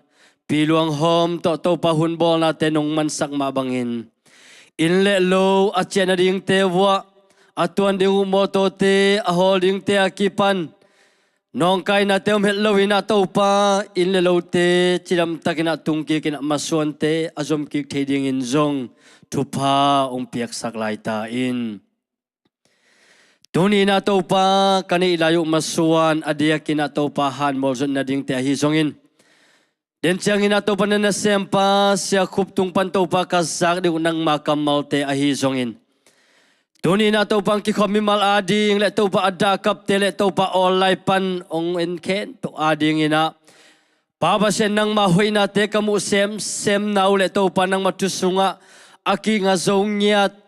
piluang hawm tawh Topa hunbawlnate nong mansak mah bangin inn le lo a ciah nadingte vuah a tuan ding uh mawtawte a hawl dingte a kipan nawngkainate om het loinah Topa inn le lote cidamtakinah tungkikinah masuante a zomkik thei dingin zong thupha hong piaksak lai ta in. Tuninah Topa ka neih lai uh masuan a diakinah Topa hanbawl zot nadingte ahi zongin den cianginah Topa na nasempa Sia Khup tung pan Topa ka zak ding uh nangma kammalte ahi zongin tuninah Topa hong kikhop mimal ading le Topa a dahkapte le Topa awl lai pan hong en khempeuh adinginah Pa Pasian nangma hoihnate ka muh semsemna uh le Topa nangma thu sungah a kinga zo ngiat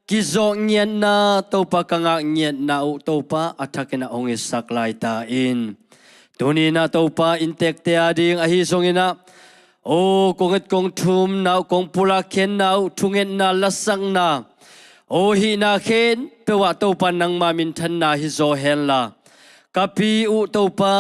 kizawh ngiatna Topa ka ngak ngiatna uh Topa a thakinah hong hisak lai ta in. Tuninah Topa inntekte ading ahi zonginah o kong et kong thumna uh kong pulak khenna uh thungetna lasakna o hihna khempeuh ah Topa nangma minthanna hi zaw henla ka pi uh Topa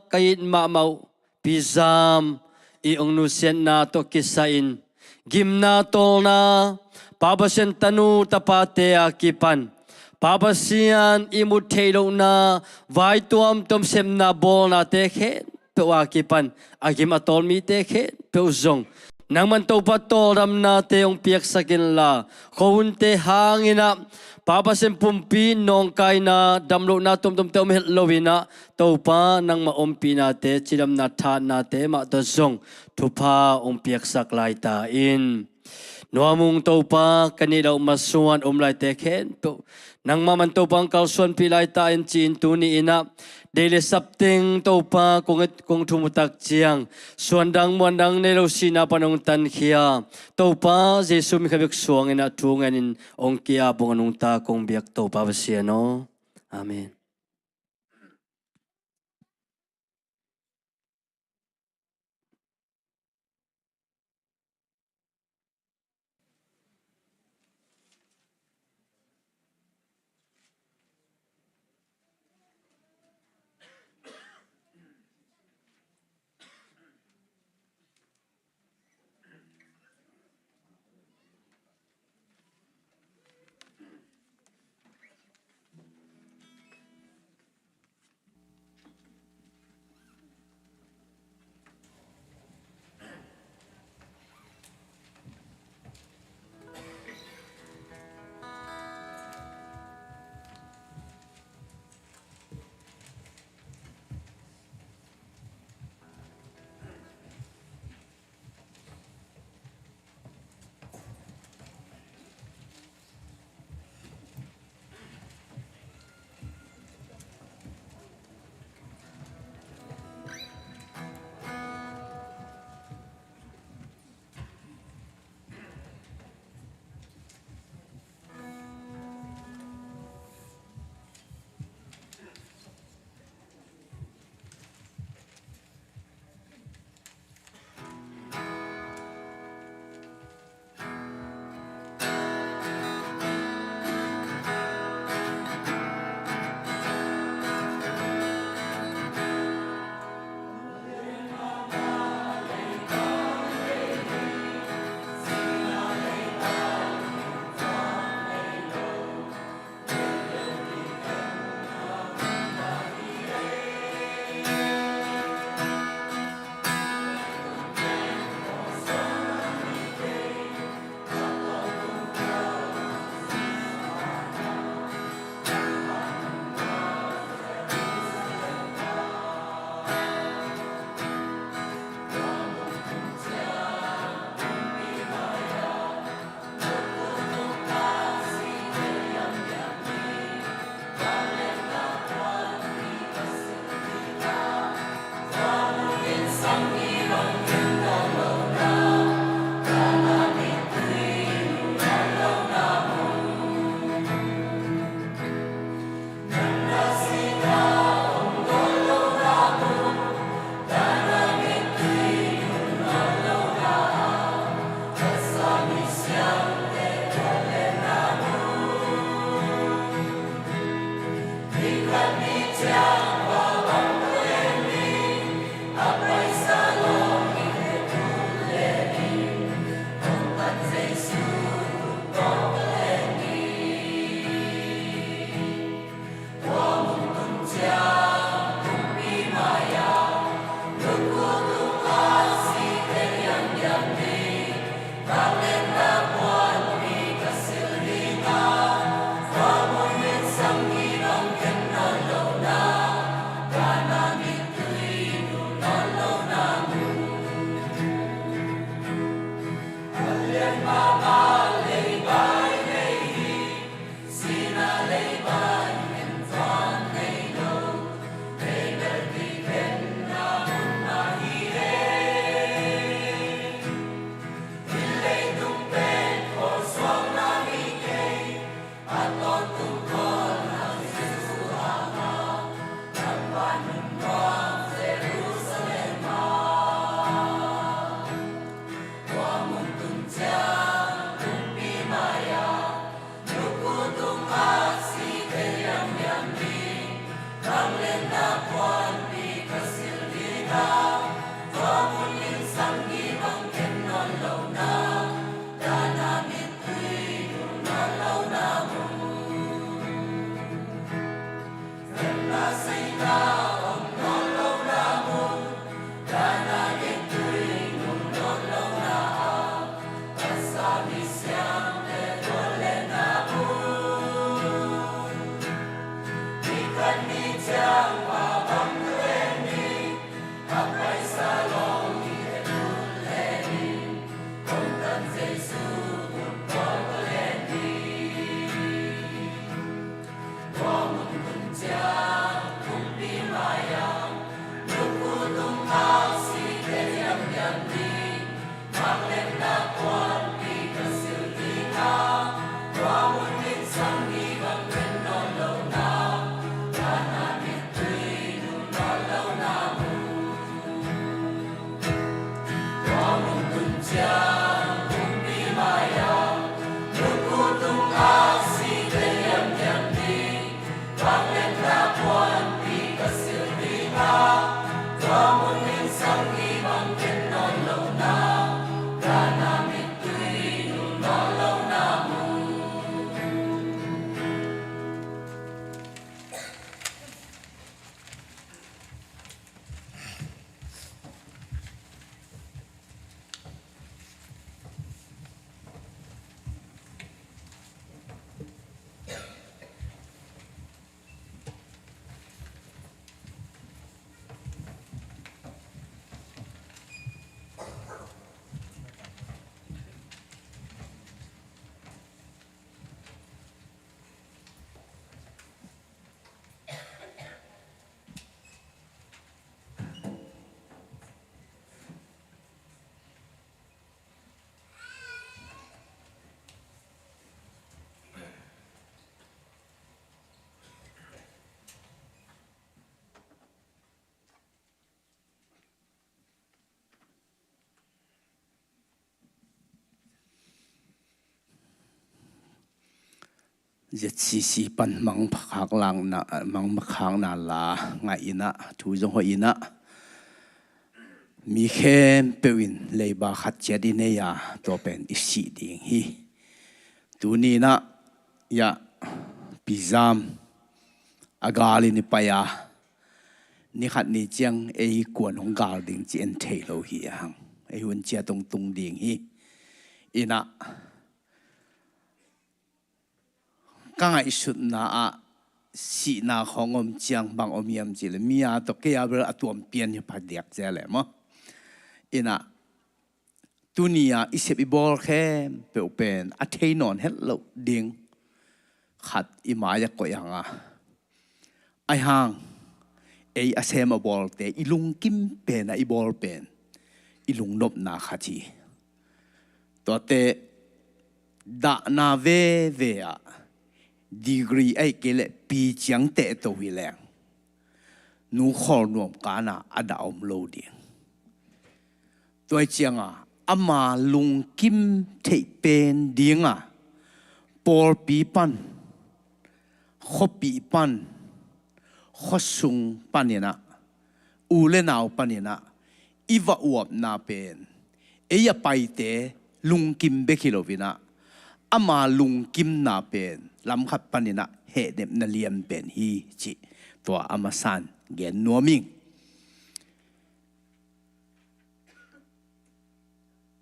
ka it mahmah uh Pi Zam i hong nusiatna tawh kisai-in gimna tawlna Pa Pasian tanu tapate a kipan Pa Pasian i mut theih lohna vai tuamtuam sepna bawlnate khempeuh a kipan a gim a tawl mite khempeuh zong nangman Topa tawldamnate hong piaksak inla khuahunte hanginah Pa Pasian pumpi nawngkaina damlohna tuamtuamte om het loinah Topa nangmah ompihnate cidamna thatnate mah tawh zong thupha hong piaksak lai ta in. Nuamung Topa ka nih loh masuan om laite khempeuh nangmah man Topa hong kalsuanpih lai ta in ci-in tuni innah deih le sapteng Topa kong et kong thum uh tak ciang suandang muandang nei lo sihna pan hong tankhia Topa Jesu min khat bek suanginah thu ngenin hong ki-ap hong a nungta kong biak Topa Pasian aw. Amen. Z C C pan mangphakhak lakna, mangphakhakna la ngaih in ah, thu zong hoih in ah, mi khempeuh in leiba khat ciat i nei a, tua pen i sih ding hi. Tuni in ah, ya, Pi Zam a gal in i pai a, ni khat ni ciang ei kuan hong gal ding ci en thei lo hi a hang. Ei hun ciat hong tung ding hi. In ah, ka ngaihsutna ah sihna khawng om ciang bang om hiam cih leh, mi a tawh kei a bel a tuam pian hi phadiak zel e maw. In ah, tuni a i sep i bawl khempeuh pen a thei nawn het loh ding khat i mai ah koih hang a, ahi hang ei a sem a bawlte i lungkim pen a i bawl pen i lungnopna khat hi. Tuate dahna veve ah degree ahih kei leh pi ciang teh to hi leng, nu khawl nuam kana a dah om lo ding. Tua ciang a ama lungkim theih pen ding a, pawlpi pan, khuapih pan, khuasung pan in ah, u le nau pan in ah i va uapna pen ei a paite lungkim bek hi lo in ah, ama lungkimna pen lam khat pan in ah hehnepna lian pen hi cih tua a masa in gen nuam ing.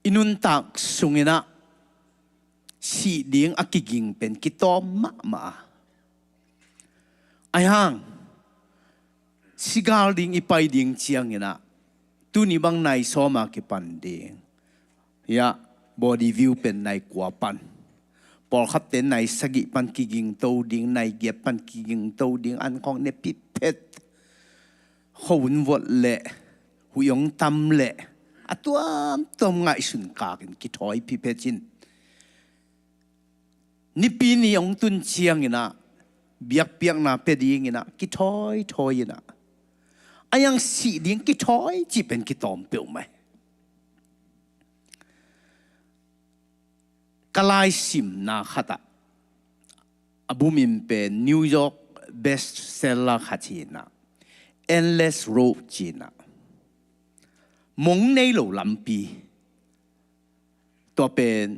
I nuntak sung in ah sih ding a kiging pen kitawm mahmah a, ahi hang si gal ding i pai ding ciang in ah, tuni bang nai sawm a kipan ding, ya, body view pen nai kua pan, pawlkhatte nai sagih pan kiging to ding, nai giat pan kiging to ding, an khawng ne piphet, khuavun vuat leh huih hong tam leh a tuamtuam ngaihsun kak in kithawi piphet in, nipi ni hong tun ciang in ah biakpiakna pia ding in ah kithawi thawi in ah, ahi hang sih ding kithawi cih pen kitawm peuhmah hi. Ka laisimna khat ah a bumin pen New York bestseller khat hi in ah, Endless Road ci in ah, mong nei lo lampi. Tua pen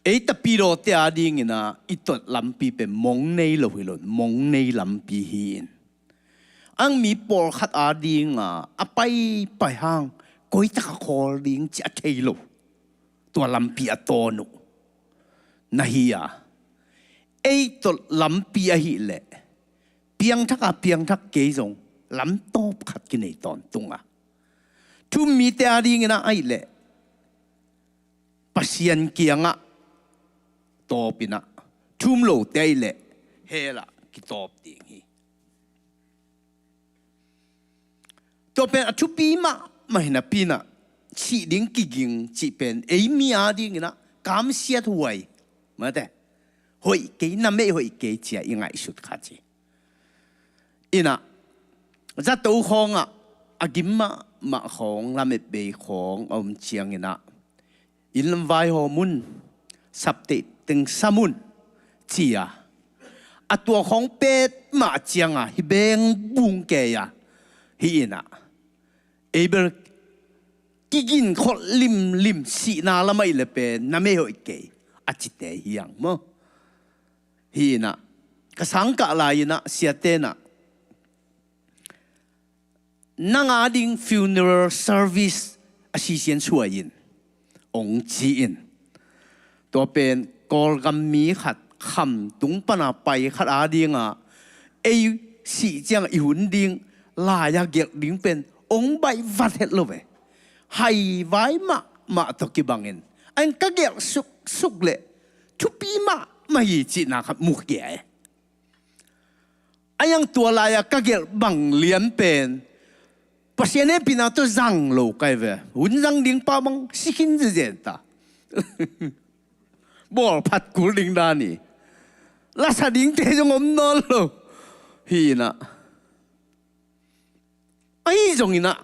ei tapidawte a ding in ah i tot lampi pen mong nei lo hi lo, mong nei lampi hi in, ang mi pawlkhat a ding a a paipai hang koi tak a khawl ding ci a thei lo, tua lampi a tawn uh na hi a, ei tot lampi ahih leh piangthak a piangthak kei zong lam tawp khat kinei tawntung a, thu-um mite a ding in ah ahih leh Pasian kiangah tawp in ah, thu-um lote ahih leh hell ah kitawp ding hi. Tua pen a thupi mahmah hi napi in ah, sih ding kiging cih pen ei mi a ding in ah kamsiat huai, mate, hoih kei, namei hoih kei ci a i ngaihsut khat hi. In ah, zato khawng ah a gim mahmah khawng, lametbei khawng a om ciang in ah, inn lam vaihawm un, sapteih teng sam un ci a, a tua khawng pet mah ciang a hi beng bung kei a, hi in ah, ei bel kigin kholh limlim, sihna lam ahih leh pen namei hoih kei a cite hi hang maw. Hi in ah, ka sangkah lai in ah siate in ah, nang a ding funeral service a sisian suai in, hong ci in. Tua pen Kawlgam mi khat, khamtung pan a pai khat a ding a, ei sih ciang i hun ding lai a gelh ding pen hong baih vat het lo ve. Haivai mahmah tawh kibang in, ahi hang ka gelh suksuk leh thupi mahmah hi cihna khat mu kei e. Ahi hang tua lai a ka gelh bang lian pen Pasian hehpihna tawh zang lo ka hi ve. Hun zang ding pa bang si khin zenzen ta. Bawlphat kul ding dan hi. Lasa dingte zong om nawn lo. Hi in ah, ahi zong in ah,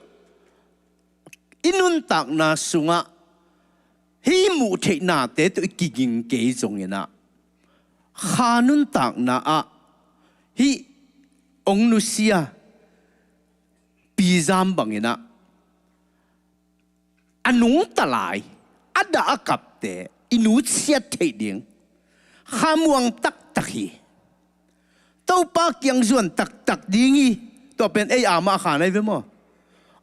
i nuntakna sungah hih muh theihnate tawh i kiging kei zong in ah, Kha nuntakna ah hih ong nusia Pi Zam bangin ah a nungta lai, a dah a kapte i nusiat theih ding khamuang taktak hi. Topa kiang zuan taktak ding hi. Tua pen ei amah khan ahi ve maw?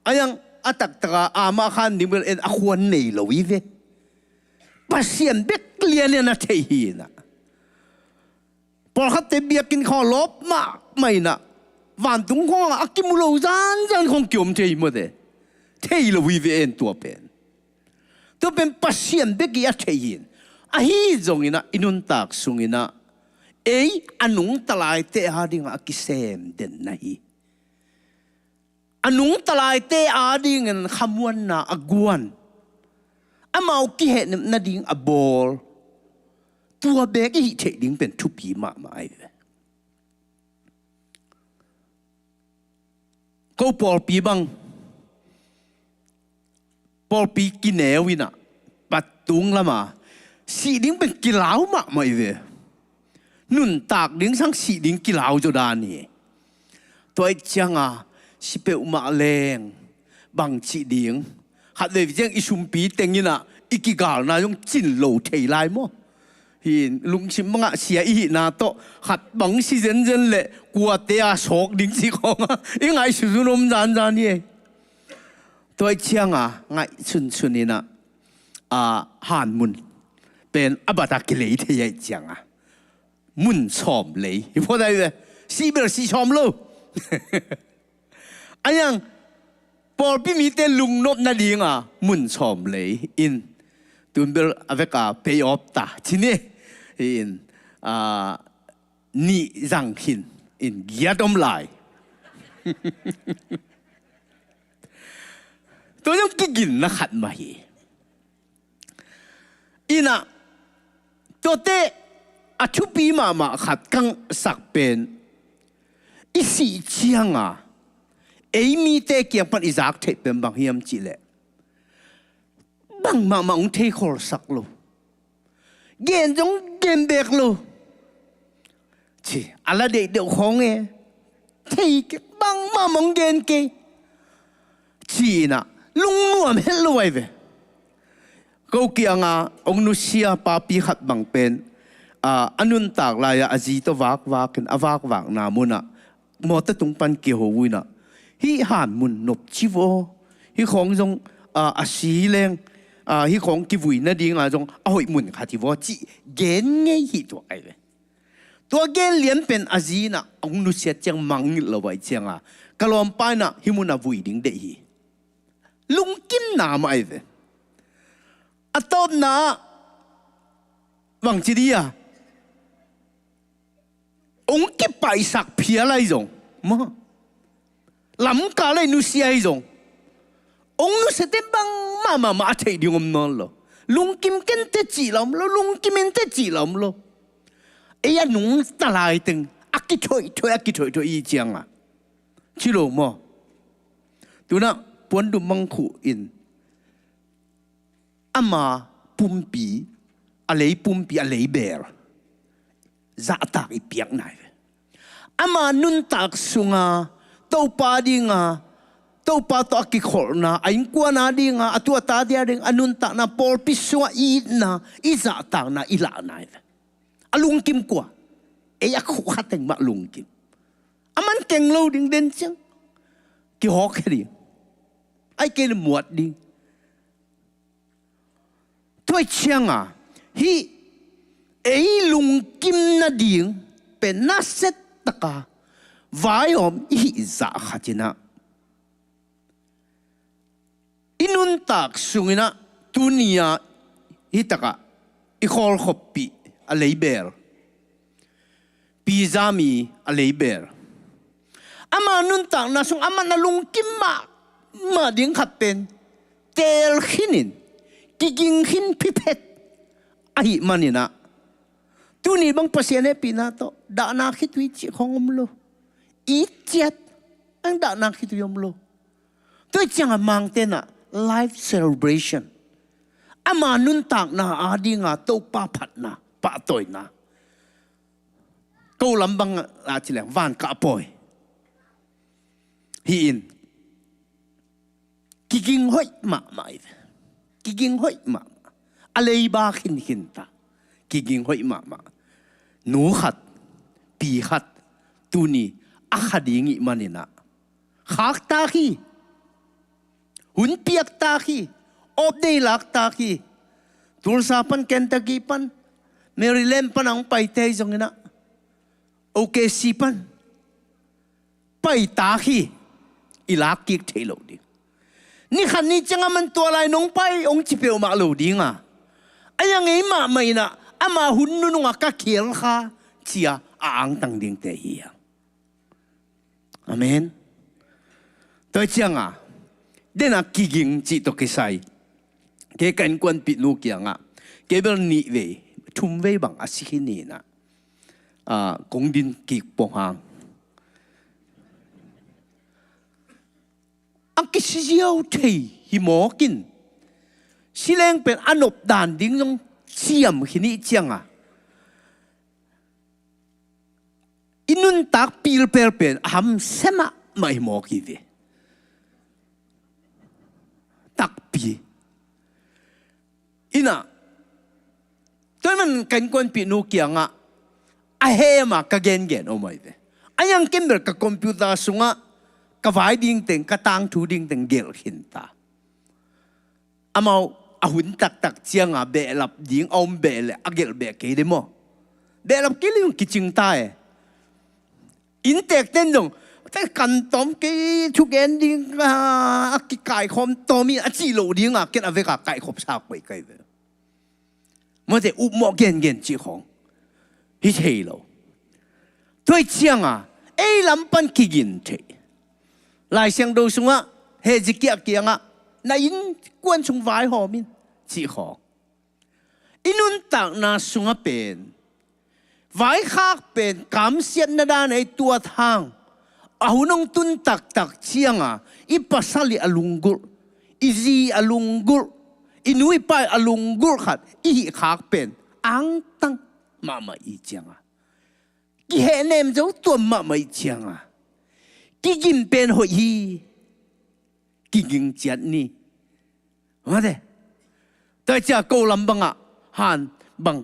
A yang a taktak a amah khan ding bel en a khuan nei lo hi ve. Pasian bek lian in a theih hi in ah. Pawlkhatte biakinn khawng a lawp mahmah in ah, vantung khawng ah a kimu lo zanzan khawng kiom thei hi maw te. Thei lo hi ve en tua pen. Tua pen Pasian bek i a theih hi in. Ahi zongin ah i nuntak sungin ah ei a nungta laite adingah a kisem den na hi. A nungta laite adingin khamuanna a guan, amau kihehnep nading a bawl, tua bek i hih theih ding pen thupi mahmah ahi ve. Ko pawlpi bang, pawlpi kineu in ah, pattung lama sih ding pen kilau mahmah hi ve. Nuntak ding sang sih ding kilau zaw dan hi. Tua ahih cianga si peuhmah leng bang cih ding. Khatvei ciang i sumpi teng in ah i kigalna zong cin lo thei lai maw? Hi in, lungsim bangah sia i hihna tawh khat bang si zenzen leh kuate a sawk ding cih khawng ah i ngaihsun zun om zanzan hi. Tua ahih cianga ngaihsun sun in ah, a, hanmun pen a bat a kilei thei ahih cianga mun sawm lei hi phot ahi ve. Sih bel sih sawm lo. A yang pawlpi mite lungnop nadinga mun sawm lei in, tun bel a veka pay off ta ci ni. Hi in, a, nih zang khin in giat om lai. Tua zong kiginna khat mah hi. In ah, tuate a thupi mahmah khat ka ngaihsak pen, i sih cianga ei mite kiang pan i zak theih pen bang hiam cih leh, bang mahmah hong thei kholsak lo. Gen zong gen bek lo. Ci, a la deih deuh khawng e. Thei kei, bang mahmah hong gen kei. Ci in ah, lungnuam het lo ahi ve. Ko kianga hong nusia papi khat bang pen, a, a nuntak lai-a a zi tawh vakvak in, a vakvakna munah mawtaw tung pan kiho uh in ah, hih hanmun nop ci vaw, hih khawng zong, a, a si leng, a, hih khawng kivui nadinga zong a hoih mun khat hi vaw cih gen ngei hi tuak ahi ve. Tua gen lian pen a zi in ah hong nusiat ciang mangngilh lo ahih cianga, ka lawmpa in ah hih munah vui ding deih hi. Lungkimna mah ahi ve. A tawpna ah bangci dih a, hong kipaihsak phial ahi zong, maw, lamkal ahi nusia ahi zong, hong nusiate bang mahmah a theih ding om nawn lo. Lungkim kei inteh cih lah om lo, lungkim inteh cih lah om lo. Ei a nungta lai teng a kithoihthoih, a kithoihthoih i cianga, ci lo maw? Tunah Puandum Mangkhuh in ama pumpi, a lei pumpi, a lei beel zahtak i piakna hi ve. Ama nuntak sunga Topa dinga, Topa tawh a kikholhna, a innkuan a dinga, a tu a ta dia ding a nuntakna, pawlpi sunga i itna, i zahtakna i lahna hi ve. A lungkim kua? Ei a khuh kha teng mah lungkim. A man keng lo ding, den ciang kihawk khe ding, ahih kei leh muat ding. Tua ahih cianga hih ei lungkim nading pen nasia taka vaihawm i hih zah khat in ah, i nuntak sungin ah, tuni-a hih takah i khawlkhoppih a lei beel, Pi Zam i a lei beel, ama nuntakna sung a man a lungkim mahmah ding khat pen teel khinin, kiging khin phiphet ahih manin ah, tuni bang Pasian hehpihna tawh dahna khitui cih khawng om lo. It ciat ang dahna khitui om lo. Tua ahih cianga Mangte in ah life celebration, ama nuntakna a dinga Topa phatna, pahtawina, Ko lam bang ah ci leng van kah pawi hi in, kiging hoih mahmah hi ve. Kiging hoih mahmah. A leiba khinkhin ta. Kiging hoih mahmah. Nu khat, pi khat, tuni a kha ding ih maninah khaktak hi. Hun piaktak hi. Awpdei laktak hi. Tulsa pan, Kentucky pan, Maryland pan a hong paite hi zonginah, OKC pan paitak hi. I lakkik thei lo ding. Ni khat ni ciang aman tua lai nong pai hong ci peuhmah lo dinga, a yang ei mahmah inah ama hun nunungah ka khial kha cia a angtang dingte hi a. Amen. Tua cianga dena kiging cih tawh kisai, kei ka innkuanpih nu kiangah kei bel nih vei, thum vei bang a si khin inah, kong din kik pong hang a kisiziau thei hi mawkin, sileng pen a nop dan ding zong ciam khin ih cianga, i nuntak pilpel pen a hamsia mahmah hi mawk hi ve. Takpi. Inah, tua man ka innkuanpih nu kiangah a hema ka gengen om ahi ve. A yang kembel ka computer sungah ka vai dingteng, ka tangthu dingteng gelh khinta. Amau a hun taktak cianga behlap ding a om beh le a gelh beh kei de maw? Behlap kei le hong kicing ta e. Inntekten zong, te kan tawm kei, thugen ding a kikaikhawm tawm hi a cih loh dinga ken a veka kaikhopsa koih kai ve. Mate, upmawh gengen cih khawng hi thei lo. Tua ih cianga ei lam pan kigin thei. Lai Siangtho sungah Hezekiah kiangah na innkuan sung vaihawm in cih khawng. I nuntakna sungah pen vaikhak pen kamsiatna dan ei tuat hang, a hun hong tun taktak cianga i pasal ih a lunggulh, i zi a lunggulh, i nu i pa ih a lunggulh khat i hih khak pen angtang mahmah ih cianga, kihehnem zo tuam mahmah ih cianga, kigin pen hoih hi. Kiging ciat ni. Mate. Tua cia ko lam bangah han bang,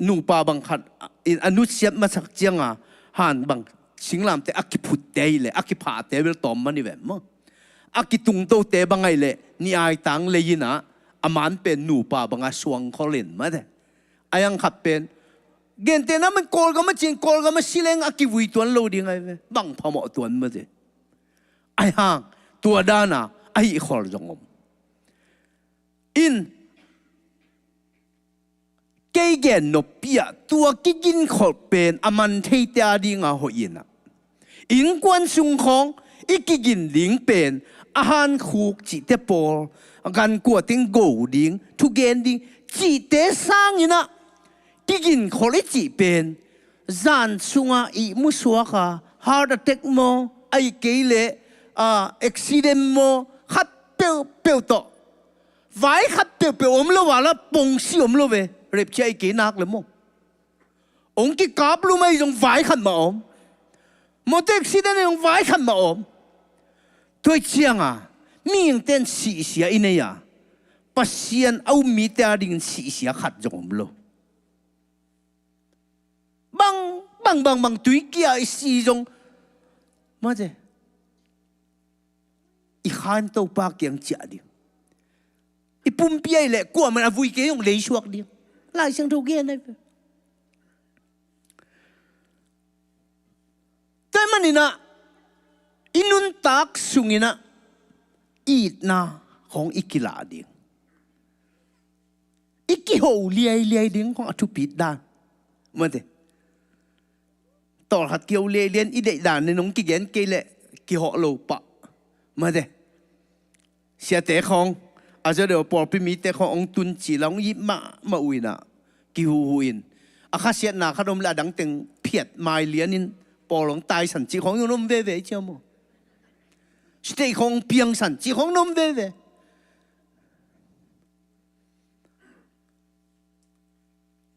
nupa bang khat in a nusiat masak cianga han bang singlamte a kiphutte hi le a kiphahte bel tawm mani ve maw? A kitungtote bang ahi le ni aitang lei inah a man pen nupa banga suangkhol in mate. A yang khat pen gente na man Kawlgam a cin, Kawlgam a sileng a kivui tuan lo ding ahi ve. Bang phamawh tuan mate. Ahi hang tua dana a hih khol zong om. In kei gen noppi ah tua kigin kholh pen a man theite a dinga hoih inah, innkuan sung khawng i kigin ding pen a hankhuk cihte pawl, a gankuating go ding, thugen ding cihte sanginah kigin kholh i cih pen zan sungah ihmu suaka heart attack maw, ahi kei leh accident maw, khat peuhpeuh tawh, vai khat peuhpeuh om lo a la pongsi om lo ve. Rapture ahi kei nak le maw, hong kikap lum ahi zong vai khat mah om. Motor accident ahi zong vai khat mah om. Tua ih cianga mihingten sihsia i nei a, Pasian a um mite a dingin sihsia khat zong om lo. Bang bang bang bang tuikia i si zong mate, i khan Topa kiang ciah ding. I pumpi ahi leh kuaman a vui kei zong leisuak ding. Lai Siangtho gen ahi ve. Tua ih maninah i nuntak sunginah itna khawng i kilah ding, i kiho liailiai ding khawng a thupit dan. Mate. Tawlkhat kiho liailian i deih dan nin hong kigen kei leh kihawh lo pah. Mate. Siate khawng, a zaw deuh pawlpi mite khawng hong tun cih la hong it mahmah uh inah kihuhhuh in, a khasiatna khat om le a dangteng phiat mailianin pawl hong taisan cih khawng hong om veve cia maw? State khawng piangsan cih khawng hong om veve.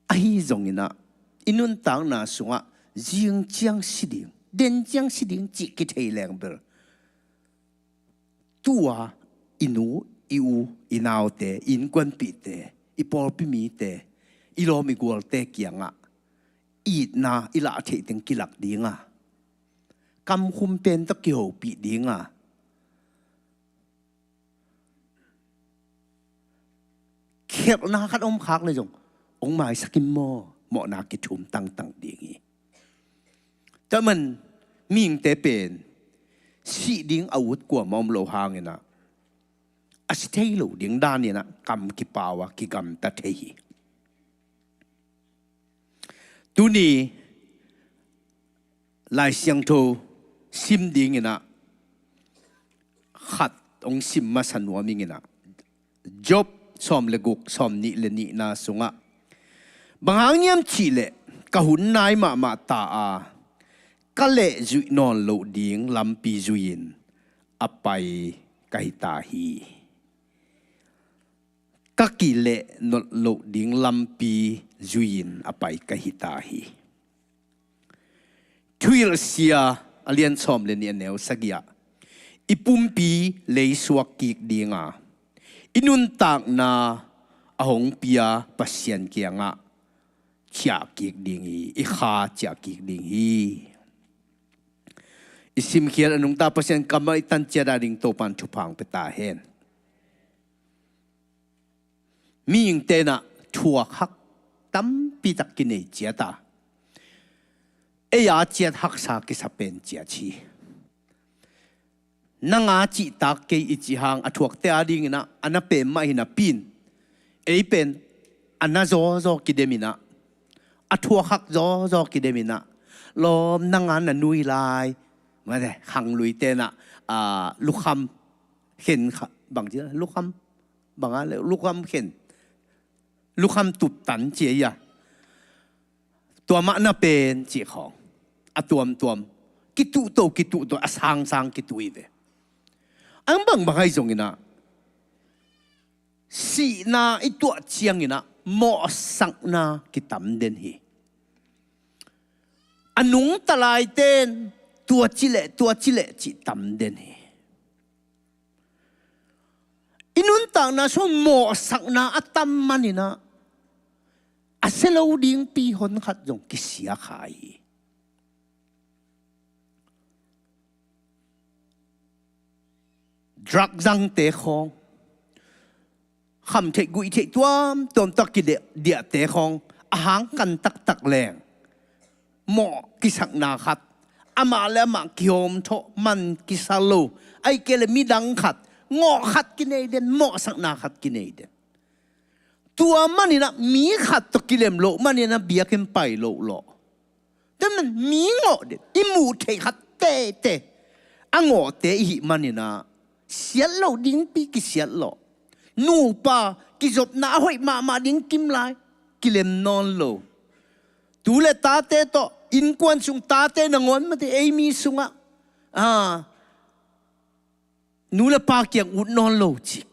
Ahi zonginah i nuntakna sungah zing ciang si ding, den ciang si ding cih kithei leng bel, tua i nu, i u, i naute, i innkuanpihte, i pawlpi mite, i lawm i gualte kiangah itna i lah theih teng kilak dinga, kamkhum pen tawh kihopih dinga, khelhna khat om khak le zong hong maisak in maw, mawhna kithum tangtang ding hi. Tua man mihingte pen sih ding a ut kuamah om lo hanginah, a si thei lo ding daninah kam kipau a kigamta thei hi. Tuni Lai Siangtho sim dinginah khat hong sim masa nuam inginah, Job sawm le guk, sawm nih le nihna sungah, bang hang hiam cihleh ka hun nai mahmah ta a, ka lehzuih nawn loh ding lampi zui-in a pai ka hi ta hi. Ka kileh nawn loh ding lampi zui-in a pai ka hi ta hi. Thuhilhsia a lian sawm le nih, a neu sagih ah, i pumpi leisuak kik dinga, i nuntakna a hong pia Pasian kiangah ciah kik ding hi, i kha ciah kik ding hi. I simkhiat a nungta Pasian kammal i tan ciat a ding Topan thupha hong pia ta hen. Mihingte inah thuak hak tampitak kinei ciat a, ei a ciat haksa kisa pen ciat hi. Nang a cihtak kei i cih hang a thuakte a dinginah a na pen mah hi napi-in, ei pen a na zawzaw kideminah, a thuak hak zawzaw kideminah, lawm nang a na nui lai, mate, khangluite inah, a, lukham khen kha, bang ci, lukham, bang a le, lukham khen, lukham tuptan ci a, tua mah na pen cih khawng, a tuamtuam kituhto, kituhto, a sangsang kituh hi ve. Ang bang bang ahi zonginah, sihna i tuah cianginah mawhsakna kitam den hi. A nungta laite in tua cileh, tua cileh cih tam den hi. I nuntakna sung mawhsakna a tam maninah, a sia lo dingpi hon khat zong kisia kha hi. Drug zangte khawng, kham theih guih theih tuamtuam tawh kidiahdiahte khawng, a hang kan taktak leng mawh kisakna khat, amah le amah kihawmthawh man kisa lo, ahih kei leh midang khat, ngawh khat kinei den, mawhsakna khat kinei den. Tua maninah mi khat tawh kilem loh maninah biakinn pai loh lawh. Tua man mi ngawh den, i muh theih khat tete a ngawhte i hih maninah siat lo dingpi kisiat lawh. Nupa kizopna a hoih mahmah ding kimlai kilem nawn lo. Tu le tate tawh, innkuan sung tate nangawn mate, ei mi sungah, a, nu le pa kiang ut nawn lo cih,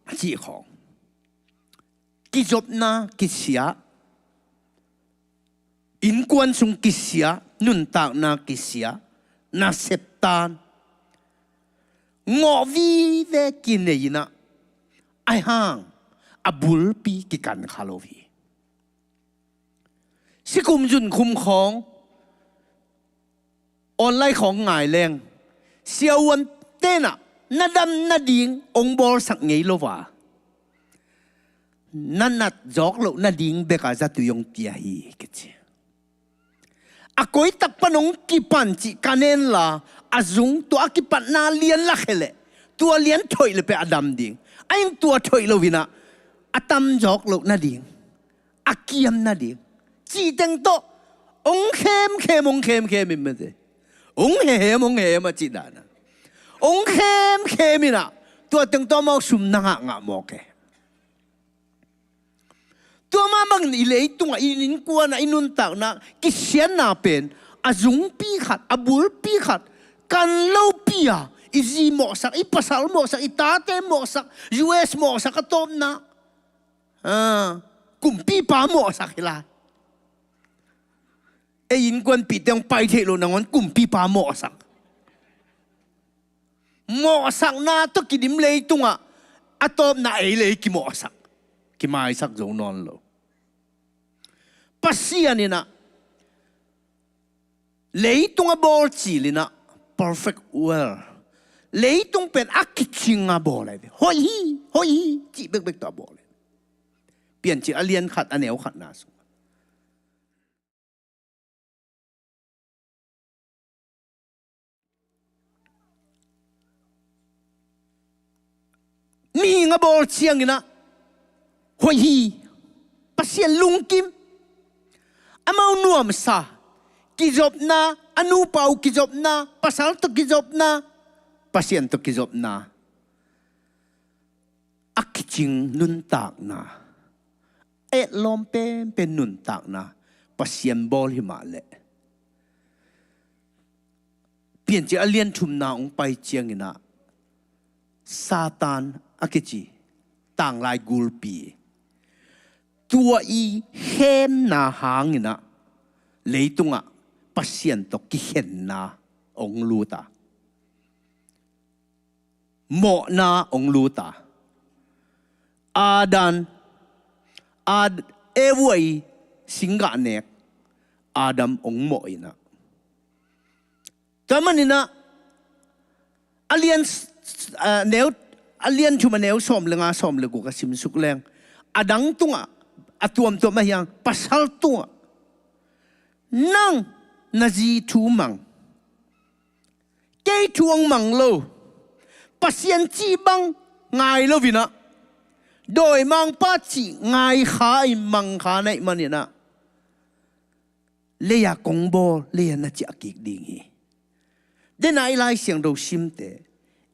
a cih khawng. Kizopna kisia, innkuan sung kisia, nuntakna kisia, nasep tan, ngawh vive kinei inah, ahi hang a bulpi kikan kha lo hi. Sikum zunkhum khawng, online khawng ngai leng, siavuante inah na dam nading hong bawlsak ngei lo a, na nat zawk loh nading bek a zatui hong pia hi kici. A koitak pan hong kipan cih ka nen la, a zung tua a kipatna lian lakhe leh, tua lian thoih le peh a dam ding. A ing tua thoih lo inah, a tam zawk loh nading, a kiam nading, cih teng tawh hong khemkhem, hong khemkhem in mate. Hong hehem, hong hehem a cih dana, hong khemkhem inah, tua teng tawh amau sum na ngahngah mawk e. Tua mah bangin i leitungah, i innkuanah, i nuntakna kisiatna pen a zungpi khat, a bulpi khat, kan lopi a, i zi mawhsak, i pasal mawhsak, i tate mawhsak, U S mawhsak a tawpna, a, kumpipa mawhsak hi lai. Ei innkuanpihte hong pai theih loh nangawn kumpipa mawhsak. Mawhsakna tawh kidim leitungah a tawpna ei le ei kimawhsak, kimaisak zo nawn lo. Pasian in ah leitung a bawl cil in ah perfect world, leitung pen a kicing a bawl ahi ve. Hoih hi, hoih hi cih bekbek tawh a bawl ahi. Piancil a lian khat a neu khatna sung mihing a bawl ciangin ah hoih hi. Pasian lungkim, amau nuamsa, kizopna, a nupa uh kizopna, pasal tawh kizopna, Pasian tawh kizopna, a kicing nuntakna, etlawm penpen nuntakna, Pasian bawl hi mah leh, Piancil a lian thumna hong pai ciangin ah Satan a kici tanglai gulpi, tua i khenna hangin ah leitungah Pasian tawh kikhenna hong lut a, mawhna hong lut a, Adam, Ad-, Eva i singgah nek Adam hong mawh in ah, tua manin ah a lian s-, s-, a neu, a lian thum a neu sawm le nga, sawm le guk a simsuk leng, a dang tungah, a tuamtuam ahi hang pasal tungah, nang na zi thu mang, kei thu hong mang lo, Pasian cih bang ngai lo in ah, dawimangpa cih ngai kha in mang kha na hih manin ah, lei-a kong bawl, lei-a na ciah kik ding hi. Dena i Lai Siangtho simte,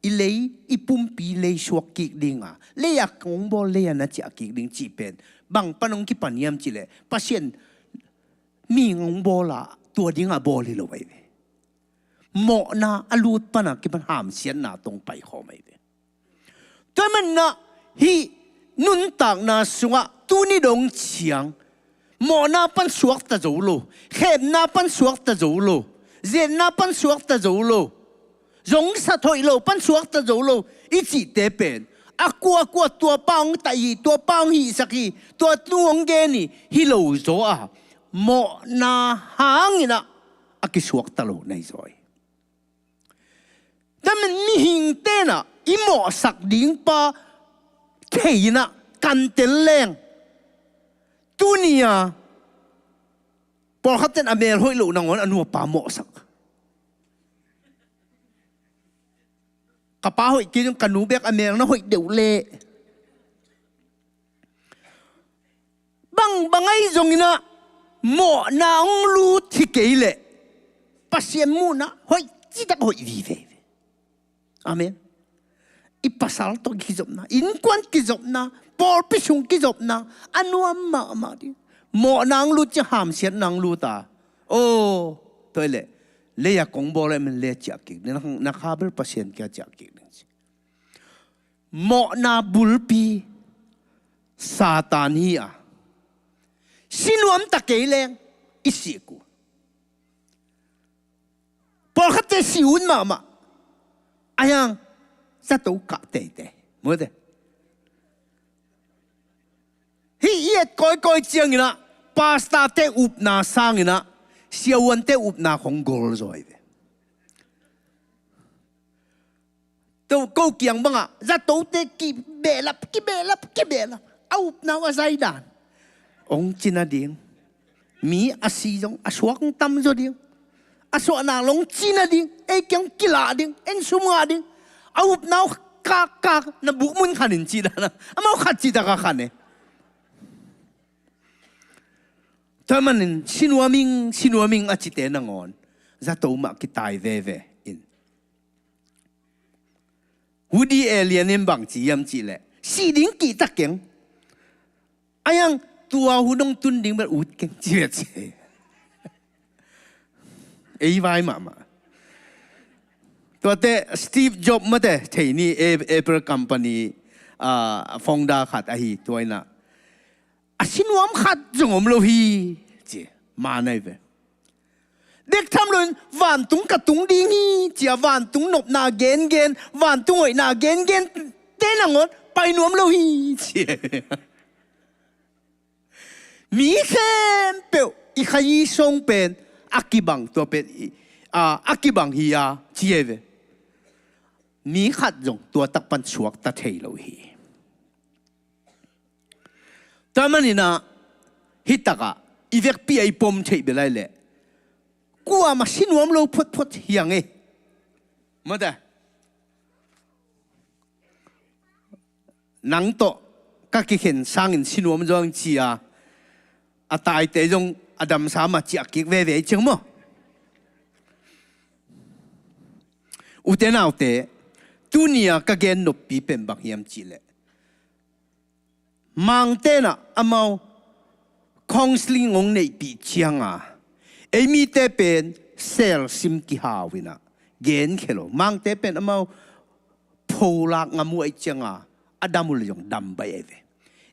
i lei, i pumpi lei suak kik ding a, lei-a kong bawl, lei-a na ciah kik ding cih pen bang pan hong kipan hiam cih leh, Pasian mihing hong bawl a, tua dingah bawl hi lo ahi ve. Mawhna a lut pan a kipan hamsiatna tawh hong paikhawm ahi ve. Tua manin ah hih nuntakna sungah tuni dong ciang mawhna pan suakta zo lo, khemna pan suakta zo lo, zetna pan suakta zo lo, zongsat hoih lo pan suakta zo lo i cihte pen, a kuakua tuapa hong taih hi, tuapa hong hihsak hi, tua tu hong gen hi, hi lo zaw a, mawhna hangin ah a kisuakta lo na hi zaw hi. Tua manin mihingte in ah i mawhsak dingpa thei in ah kantel leng, tuni-a pawlkhatten a mel hoih loh nangawn a nuapa mawhsak. Ka pa hoih kei zong ka nu bek a mel na hoih deuh leh. Bangbang ahi zongin ah mawhna hong lut hi kei leh Pasian muhna hoih citak hoih vive. Amen. I pasal tawh kizopna, innkuan kizopna, pawlpi sung kizopna a nuam mahmah ding. Mawhna hong lut ciang hamsiatna hong lut a. Aw, tua hi leh lei-a kong bawl a, amen, lei-a ciah kik ding, na, na kha bel Pasian kiang ciah kik ding ci. Mawhna bulpi Satan hi a, si nuam ta kei leng i sih kul. Pawlkhatte si ut mahmah. Ahi hang zato kah teitei. Mawte. Hih i et kawikawi ciangin ah pastorte upna sangin ah siavuante upna khong gol zaw hi ve. Tua ko kiang bangah zatote kibehlap, kibehlap, kibehlap. A upna uh a zaidan hong ci nading. Mi a si zong a suak hong tam zaw ding. A suahna hong ci nading. Ei kiang kilah ding, en sum ngah ding. A upna uh kak, kak, na buk mun khan in cih dan a, amau khat cih tak a khan e. Tua manin si nuam ing, si nuam ing a cite nangawn zato mah kitai veve in. Woody Allen in bang ci hiam cih leh, si ding kihta keng. Ahi hang tua hun hong tun ding bel ut keng ci ve ci. Ei vai mahmah. Tuate Steve Jobs mate thei ni, A-, Apple company, ah, founder khat ahi, tua in ah, a si nuam khat zong om lo hi ci. Ma na hi ve. Bek tham loin vantung ka tung ding hi, ci-a vantung nopna gengen, vantung hoihna gengen te nangawn pai nuam lo hi, ci. Mi khempeuh i khayi song pen a kibang, tua pen i, a, a kibang hi a, ci hi ve. Mi khat zong tua tak pan suakta thei lo hi. Tua manin ah, hih takah i vekpi a i pom theih bel lai leh, kuamah si nuam lo photphot hi hang e. Mate. Nang tawh ka kikhen sangin si nuam zaw ing, ci-a a taite zong a damsa mah ciah kik veve ciang maw. Ute naute, tuni-a ka gen noppi pen bang hiam cih leh, Mangte in ah amau counseling hong neihpih cianga, ei mite pen selsim kihau in ah genkhia lo. Mangte pen amau pholak ngam uh ahih cianga, a dam uh leh zong dam baih ahi ve.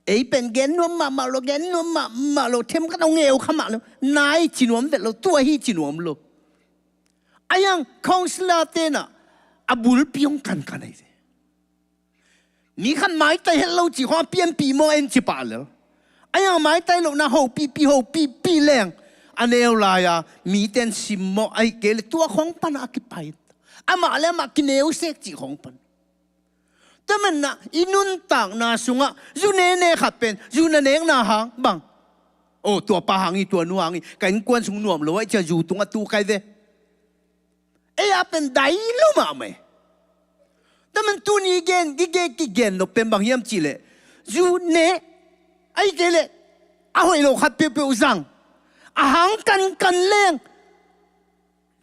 Ei pen gen nuam mahmah lo, gen nuam mahmah lo, themkhat hong eu kha mah lo, nai ci nuam vet lo, tua hi ci nuam lo. Ahi hang counselor-te in ah a bulpi hong kankan ahi ve. Mi khat maitai het lo cih khawng a pianpih maw en ci pah lel. Ahi hang maitai lohna hopihpih, hopihpih leng, a neu lai-a mite in sim maw, ahih kei leh tua khawng pan a kipai, amah le amah kineu sek cih khawng pan. Tua manin ah i nuntakna sungah zu nene khat pen zu na nekna hang bang, oh, tua pa hang hi, tua nu hang hi, ka innkuan sung nuam lo ahih ciang zu tungah tu kai ve. Ei a pen dai lo mahmah e. Tua manin tuni gen, i gen, kigen nop pen bang hiam cih leh, zu ne, ahih kei leh a hoih lo khat peuhpeuh zang, a hang kankan leng,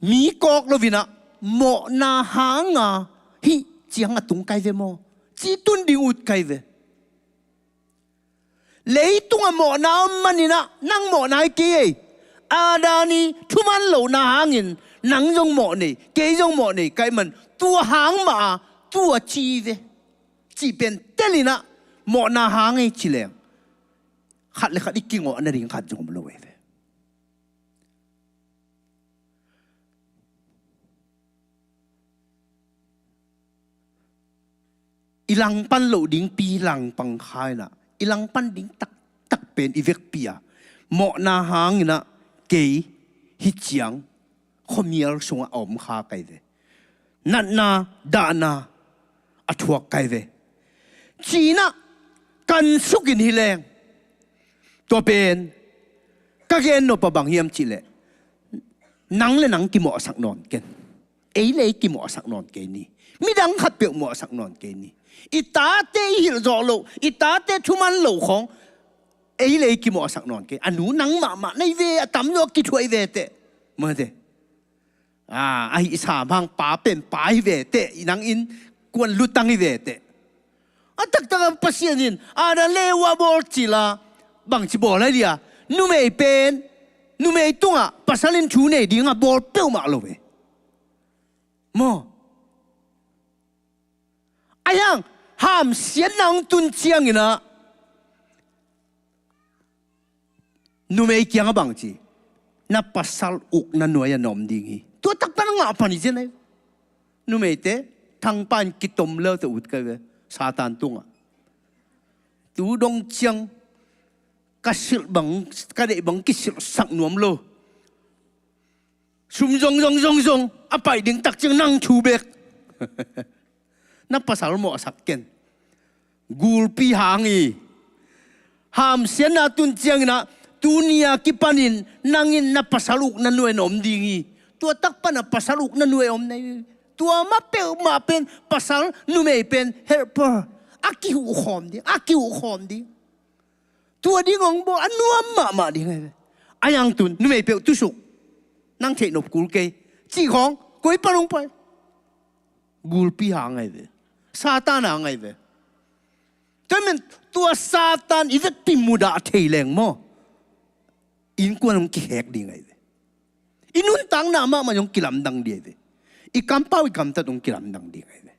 mi kawk lo-in ah mawhna hanga hih ciang a tung kai ve maw, ci tun ding ut kai ve. Leitungah mawhna om manin ah nang mawhna hi kei ei. Adam i thuman lohna hangin nang zong mawh nei, kei zong mawh nei ka hih man, tua hang mah a tua ci ve, cih pen tel in ah, mawhna hang ei ci leng, khat le khat i kingawh nading khat zong om lo ei ve. I langpan loh dingpi langpang kha in ah, i langpan ding taktak pen i vekpi a, mawhna hangin ah kei hih ciang khuamial sungah a om kha kai ve. Natna, dahna a thuak kai ve, ci-in ah kan sukin hi leng, tua pen ka gen nop a bang hiam cih leh, nang le nang kimawhsak nawn ken. Ei le ei kimawhsak nawn kei ni. Midang khatpeuh mawhsak nawn kei ni. I tate i hilh zawh loh, i tate thuman loh khawng ei le ei kimawhsak nawn kei. A nu nang mahmah na hi ve, a tamzaw kithuah hi ve teh. Mate. Ah, ahi sam hang pa pen pa hi ve teh, nang innkuan lutang hi ve teh. A taktak a Pasian in Adam le Eva bawl cil a, bangci bawl lai dia, numei pen, numei tungah pasal in thu nei dingah bawl peuhmah lo ve. Maw. Ahi hang, hamsiatna hong tun ciangin ah, numei kiangah bangci, na pasal ukna nuai-ah na om ding hi. Tua tak pan a ngah pan hi zen ahi. Numeite, thangpa in kitom leu teh ut kai ve, Satan tungah. Tu dong ciang, ka silh bang, ka deih bang kisilhsak nuam lo. Sum zong zong zong zong a pai ding tak ciang nang thu bek. Na pasal mawhsak ken. Gulpi hang hi. Hamsiatna tun ciangin ah, tuni a kipanin nang in na pasal ukna nuai-ah na om ding hi. Tua tak pan a pasal ukna nuai-ah om na hi. Tua mah peuhmah pen pasal, numei pen helper. A kihuhkhawm ding, a kihuhkhawm ding. Tua ding hong bawl a nuam mahmah ding ahi ve. Ahi hang tun, numei peuh tusuk, nang theih nop kul kei, cih khawng koi pan hong pai? Gulpi hang ahi ve. Satan hang ahi ve. Tua manin tua Satan i vekpi mudah thei leng maw, innkuan hong kikhek ding ahi ve. I nuntakna mahmah hong kilamdang ding ahi ve. I kampau i kamtat hong kilamdang ding ahi ve.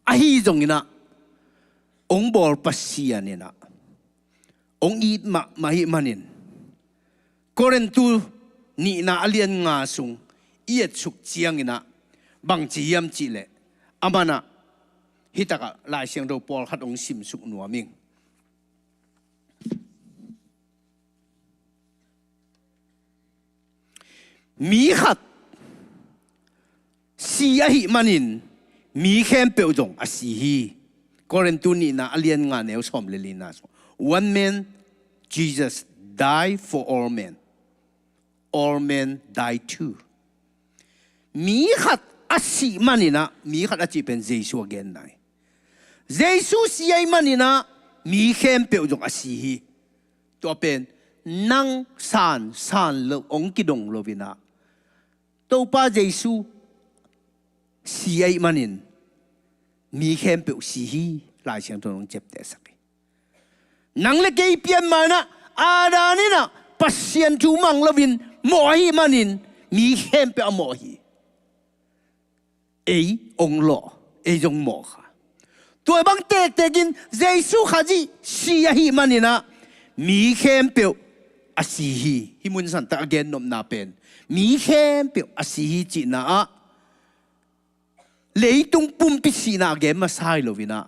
Ahi zongin ah, hong bawl Pasian in ah hong it mahmah ahih manin, Korintu nihna a lian nga sung i etsuk cianginah bangci hiam cihleh, amanah hitakah Lai Siangtho pawlkhat hong simsuk nuam ing. Mi khat si ahih manin mi khempeuh zong a si hi. Korintu nihna a lian nga neu sawm le lina sung. One man, Jesus, die for all men. All men die too. Mi khat a sih maninah, mi khat a cih pen Jesu a genna hi. Jesu si ahih maninah mi khempeuh zong a si hi. Tua pen nang san san lo hong kidong loinah, Topa Jesu si ahih manin mi khempeuh si hi. Lai Siangtho in hong ciaptehsak hi. Nang le kei pian manah Adam inah Pasian thu mang loin mawh ahih manin mi khempeuh a mawh hi. Ei hong lawh, ei zong mawh kha. Tua bang tektekin Jesu Khazih si ahih maninah mi khempeuh a si hi. Hih mun santak a gennopna pen mi khempeuh a si hi cihna ah leitung pumpi sihna a gen masa hi loinah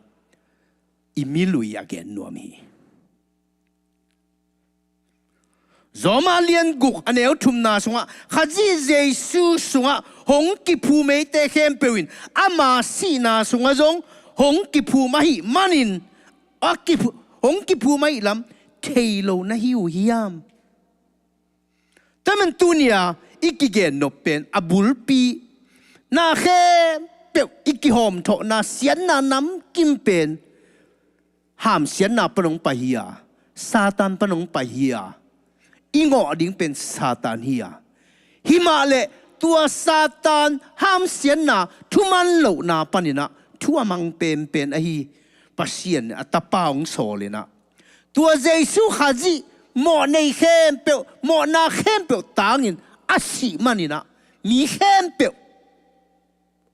i milui a gen nuam hi. Roma lian guk a neu thumna sungah Khazih Jesu sungah hong kiphum eite khempeuh in ama sihna sungah zong hong kiphum ahih manin, a kiphu-, hong kiphum ahih lam thei lo na hi uh hiam? Tua man tunia i kigennop pen a bulpi na khempeuh i kihawmthawhna siatna namkim pen hamsiatna pan hong pai hi a, Satan pan hong pai hi a, i ngawh ding pen Satan hi a. Himah leh tua Satan hamsiatna thuman lohna paninah thu a mang penpen ahi Pasian a Tapa hong sawlinah, tua Jesu Khazih mawh nei khempeuh, mawhna khempeuh tangin a sih maninah mi khempeuh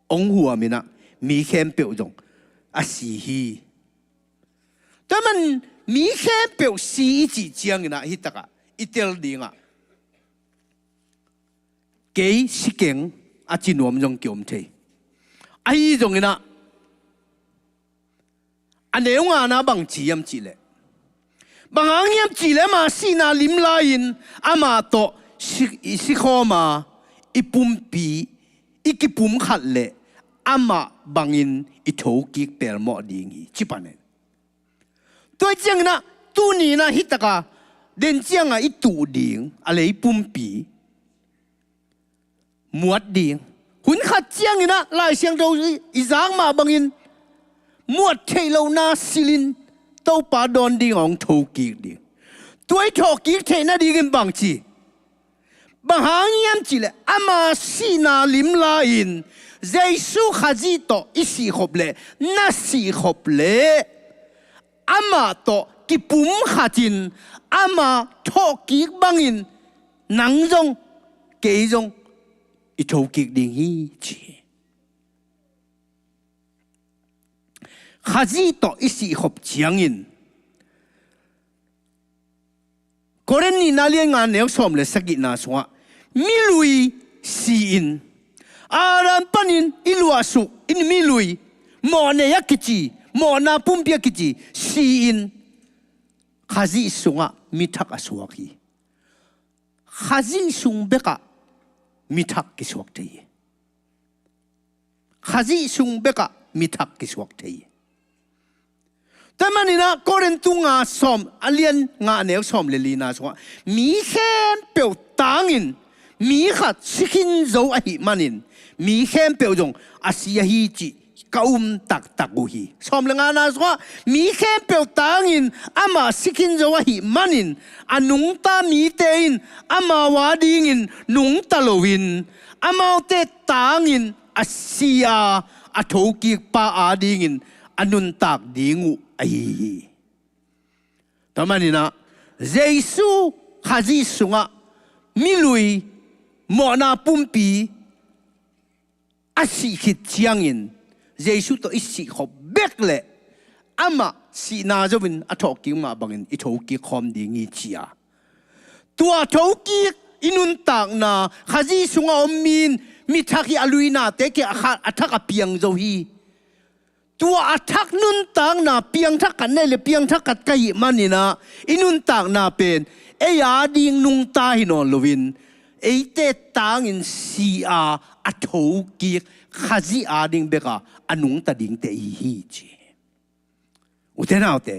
hong huaminah mi khempeuh zong a si hi. Tua man mi khempeuh si i cih cianginah hitakah i tel dingah kei si keng a ci nuam zong kiom thei. Ahi zonginah a neu ngana bangci hiam cihleh, bang hang hiam cihleh ama sihna lim lai-in amah tawh si, i sikhawma i pumpi i kipumkhat leh amah bangin i thokik pelmawh ding hi ci panin. Tua cianginah tuninah hitaka den cianga i tuh ding a lei pumpi muat ding. Hun khat cianginah Lai Siangtho i, i zak mah bangin muat theih lohna silhin Topa dawn ding a hong thokik ding. Tua i thawhkik theih nadingin bangci, bang hang hiam cihleh ama sihna lim lai-in Jesu Khazih tawh i sihkhop leh na sihkhop leh amah tawh kipumkhatin ama thawhkik bangin nang zong kei zong i thokik ding hi ci hi. Khazih tawh i sihkhop ciangin Korin nihna lian nga neu sawm le sagihna sungah milui si-in Adam panin i luahsuk in milui mawhnei a kici, mawhna pumpi a kici si-in Khazih sungah mithak a suak hi. Khazih sung bekah mithak kisuak thei hi. Khazih sung bekah mithak kisuak thei hi. Tua maninah Korintu nga sawm a lian nga neu sawm le lina sungah mi khempeuh tangin mi khat si khin zo ahih manin mi khempeuh zong a si ahi cih ka um taktak uh hi. Sawm le ngana sungah mi khempeuh tangin amah si khin zo ahih manin a nungta mite in amau adingin nungta loin amaute tangin a si a a thokikpa adingin a nuntak ding uh ahi hi. Tua maninah Jesu Khazih sungah milui mawhna pumpi a sih khit ciangin Jesu tawh i sihkhop bek leh amah sihna zoin a thawhkik mah bangin i thokik khawm ding hi ci a. Tua thokik i nuntakna Khazih sungah om mi in mi thak hi a luinate kiang a kha-, a thak a piang zo hi. Tua a thak nuntakna piangthak khat nei le piangthak khat ka hih maninah i nuntakna pen ei ading nungta hi nawn loin eite tangin si a a thokik Khazih ading beka a nungta dingte i hi ci. Ute naute,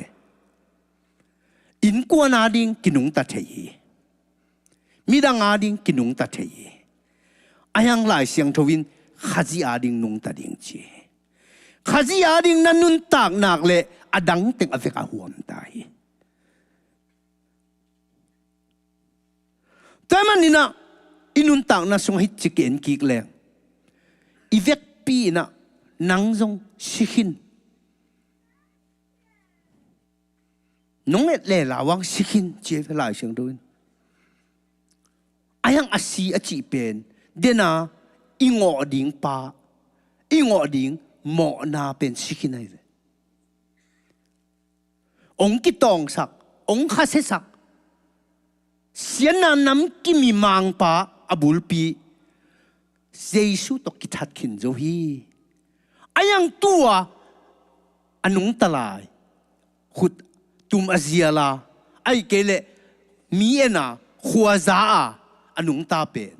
innkuan ading kinungta thei hi. Midang ading kinungta thei hi. A hiang Lai Siangtho in Khazih ading nungta ding ci. Khazih ading na nuntak nak le a dang teng a vek a huam ta hi. Tua maninah i nuntakna sungah hih ci ki en kik leng i vekpi inah nang zong si khin. Nong et le lauang si khin ci a Lai Siangtho in. A hiang a si a cih pen dena i ngawh ding pa, i ngawh ding mawhna pen si khin ahi ve. Ong kitawngsak, ong khasiasak, siatna nam kimi mangpa a bulpi Jesu tawh kithat khin zo hi. A hiang tua a nungta lai khut tum a ziala, ahih kei leh mi ena khuaza a a nungta pen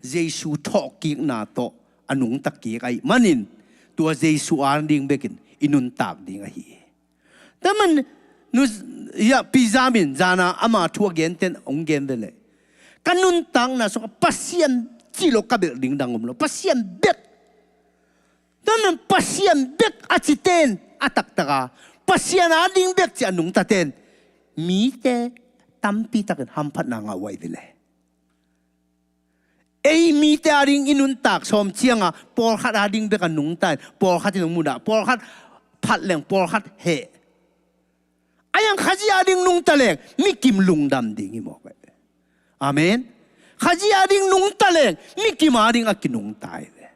Jesu thawhkikna tawh a nungta kik ahih manin tua Jesu ading bekin i nuntak ding ahi hi. Tua man nu, ya, Pi Zam in zana ama thu a genten hong gen ve leh ka nuntakna sungah Pasian cih lo ka belh ding dang om lo. Pasian bek. Tua man Pasian bek a citen a taktaka Pasian ading bek ci a nungtaten mite tampitakin hamphatna ngah uh ahi ve leh. Ei mite ading i nuntak sawm cianga pawlkhat ading bek a nungta in pawlkhat in hong mudah, pawlkhat phat leng pawlkhat heh. A hiang Khazih ading nungta leng mikim lungdam ding hi mawk. Amen. Khazih ading nungta leng mikim ading a kinungta hi ve.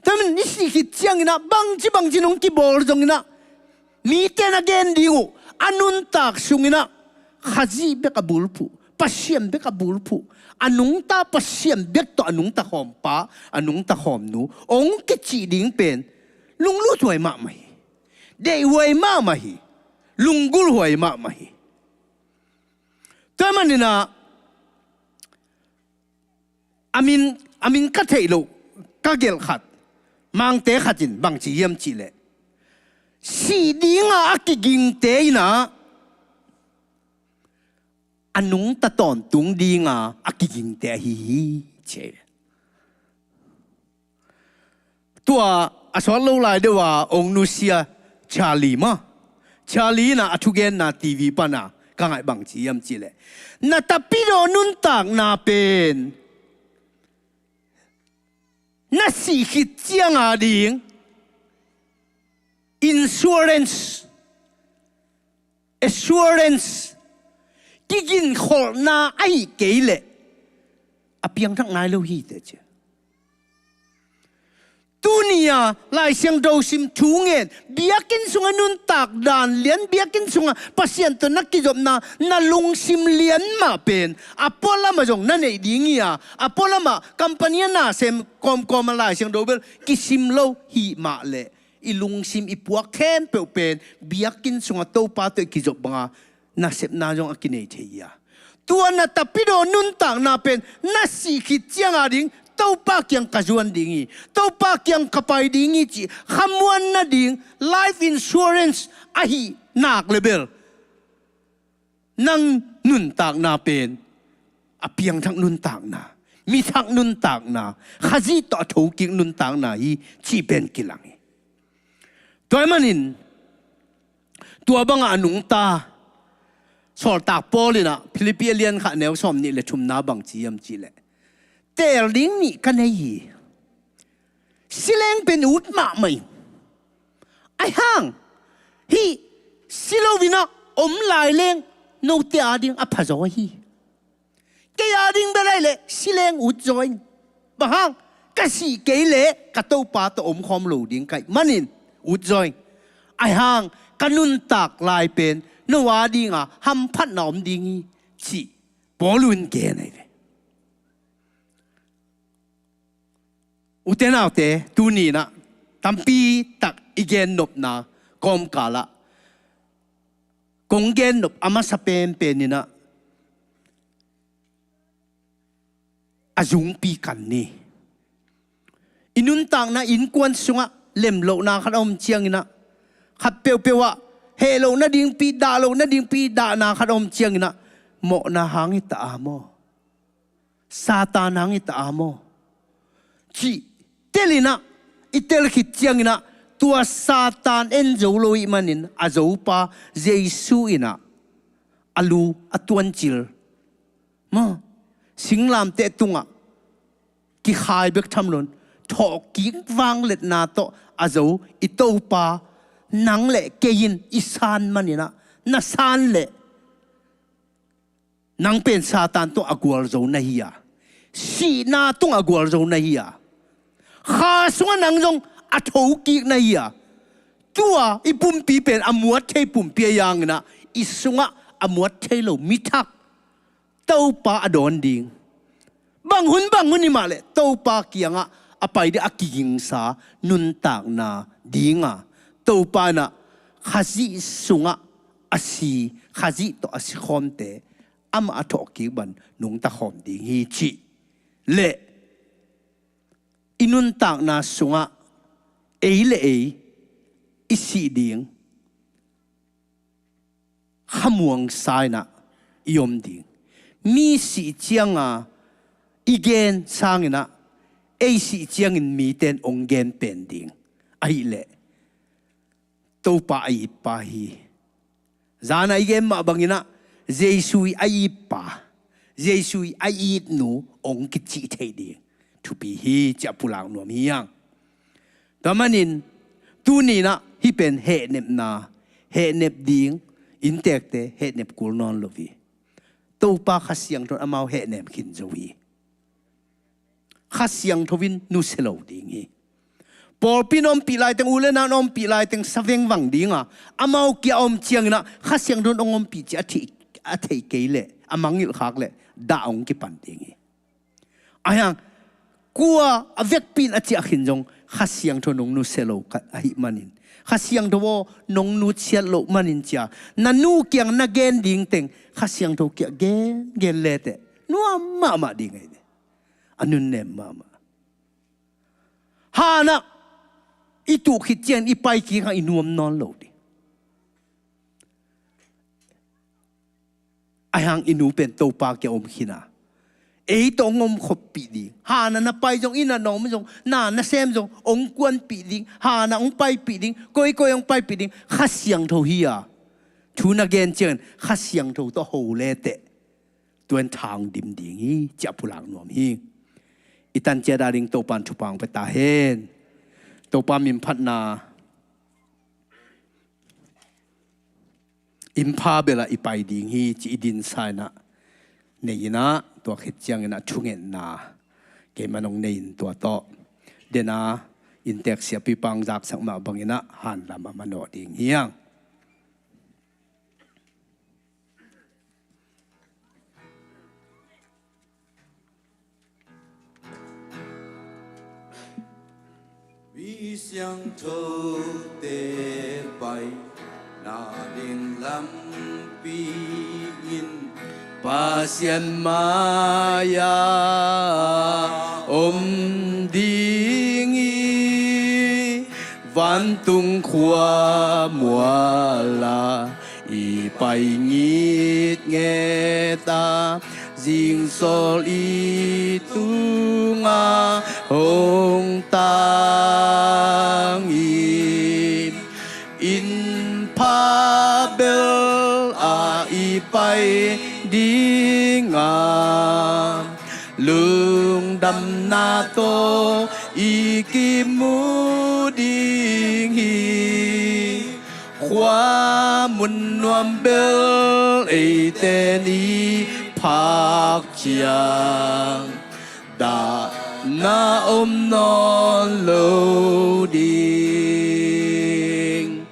Tua man i sih khit cianginah bangci bangci nong kibawl zonginah mite na gen ding uh a nuntak sunginah Khazih bek a bulphuh, Pasian bek a bulphuh, a nungta Pasian bek tawh a nungta khawmpa, a nungta khawmnu ong kicih ding pen lunglut huai mahmah hi. Deih huai mahmah hi. Lunggulh huai mahmah hi. Tua maninah a min, a min ka theih loh ka gelh khat, Mangte khat in bangci hiam cihleh sih dinga a kigingte inah a nungta tawntung dinga a kigingte ahi hi ci. Tua a sawt lo lai deuh a ong nusia Charlie maw, Charlie inah a thugenna T V pana ka ngaih bangci hiam cihleh na tapidawh nuntakna pen na sih khit cianga ding insurance, assurance, kiginkholhna ahih kei leh a piangthak nai lo hi teh ci. Tuni-a Lai Siangtho sim, thu ngen, biakinn sungah nuntak dan lian, biakinn sungah Pasian tawh na kizopna na lungsim lian mah pen a pualamah zong na neih ding hi a, a pualamah company a nasem kawmkawm a Lai Siangtho bel kisim lo hi mah leh i lungsim i puak khempeuh pen biakinn sungah Topa tawh i kizop banga nasepna zong a kinei thei hi a. Tua na tapidawh nuntakna pen na sih khit cianga ding Topa kiang ka zuan ding hi, Topa kiang ka pai ding hi cih khamuan nading life insurance ahi nak le bel nang nuntakna pen a piangthak nuntakna, mithak nuntakna, Khazih tawh a thokik nuntakna hi cih pen kilang hi. Tua ahih manin tua bangah a nungta Sawltak Paul inah Philippi a lian khat neu sawm nih le thumna bangci hiam cihleh teel ding nih ka nei hi. Sileng pen ut mahmah in, ahi hang hih si loinah om lai leng note ading a phazaw hi. Kei ading bel ahih leh sileng utzaw in. Bang hang? Ka sih kei leh ka Topa tawh omkhawm lo ding ka hih manin utzaw in. Ahi hang ka nuntak lai pen no adinga hamphatna om ding hi. cih Paul in gen ahi ve. Ute naute, tuni-in ah tampi tak i gennopna kawmkal ah kong gennop a masa penpen in ah a zungpi kan ni. I nuntakna innkuan sungah lemlohna khat a om ciangin ah, khat peuhpeuh ah heh loh nadingpi, dah loh nadingpi dahna khat a om ciangin ah, mawhna hang hi ta a maw, Satan hang hi ta a maw, cih tel in ah, i tel khit ciangin ah, tua Satan en zo lo ahih manin a zopa Jesu in ah a lu a tuancil maw, singlamteh tungah kikhai bek tham loin, thawhkik vangliatna tawh a zo i Topa, nang le kei in i san manin ah, na san leh nang pen Satan tungah gualzo na hi a, sihna tungah gualzo na hi a, kha sungah nang zong a thokik na hi a, tua i pumpi pen a muat thei pumpi ahih hangin ah, i sungah a muat thei lo mi thak Topa a dawn ding. Bang hun bang hun hi mah leh Topa kiangah a pai ding a kigingsa nuntakna ding a, Topa in ah Khazih sungah a si, Khazih tawh a si khawmte amah a thawhkik bang nungta khawm ding hi cih le i nuntakna sungah ei le ei i sih ding, khamuang sa in ah i om ding. Mi sih ciang a i gen sangin ah, ei sih ciangin mite in hong gen pen ding ahih leh Topa a itpa hi. Zan a i gen mah bangin ah, Jesu i a itpa, Jesu i a itnu hong kicih theih ding thupi hi, ci-a pulak nuam hi hang. Tua manin tuni-in ah hih pen hehnepna, hehnep ding, inntekte hehnep kul nawn lo hi. Topa Kha Siangtho in amau hehnem khin zo hi. Kha Siangtho in nusia lo ding hi. Pawlpi in ompih laiteng, u le nau in ompih laiteng sa vengvang ding a, amau kia a om ciangin ah Kha Siangtho in hong ompih cih a thei, a thei kei leh, a mangngilh khak leh dah hong kipan ding hi. Ahih hang kua a vekpi in a ciah khin zong Kha Siangtho in hong nusia lo khat ahih manin, Kha Siangtho aw, nong nusiat loh manin ci-a na nu kiang na gen ding teng Kha Siangtho kiang gen, gen leteh nuam mahmah ding hi. A nunnem mahmah. Han ah i tuh khit ciang i pai kik hang i nuam nawn lo ding. Ahih hang i nu pen Topa kiang om khin a, ei tawh hong om khoppih ding. Han ah na pai zong, inn ah na om zong, na na sem zong hong kuanpih ding. Han ah hong paipih ding, koikoi hong paipih ding. Kha Siangtho hi a, thu na gen ciangin Kha Siangtho tawh ho leteh tua in tha hong dim ding hi, ci-a pulak nuam hi. I tan ciat ading Topa in thupha hong pia ta hen. Topa min phatna, inn pha bel ah i pai ding hi, ci i dinsa in ah, nei in ah, tua khit ciangin ah thungetna keimah in hong nei in, tua tawh den a inntek siapipa hong zaksak mah bangin ah hanlam a manawh ding hi hang. Mi siangthote paina ding lampi in Pasian mai-ah om ding hi. Vantung khua mual ah i pai ngitnget a, zingsawl i tungah hong tang hi. Inn pha bel ah i pai ding a, lungdamna tawh i kimu ding hi. Khua mun nuam bel eite in i phak ciang, dahna om nawn lo ding.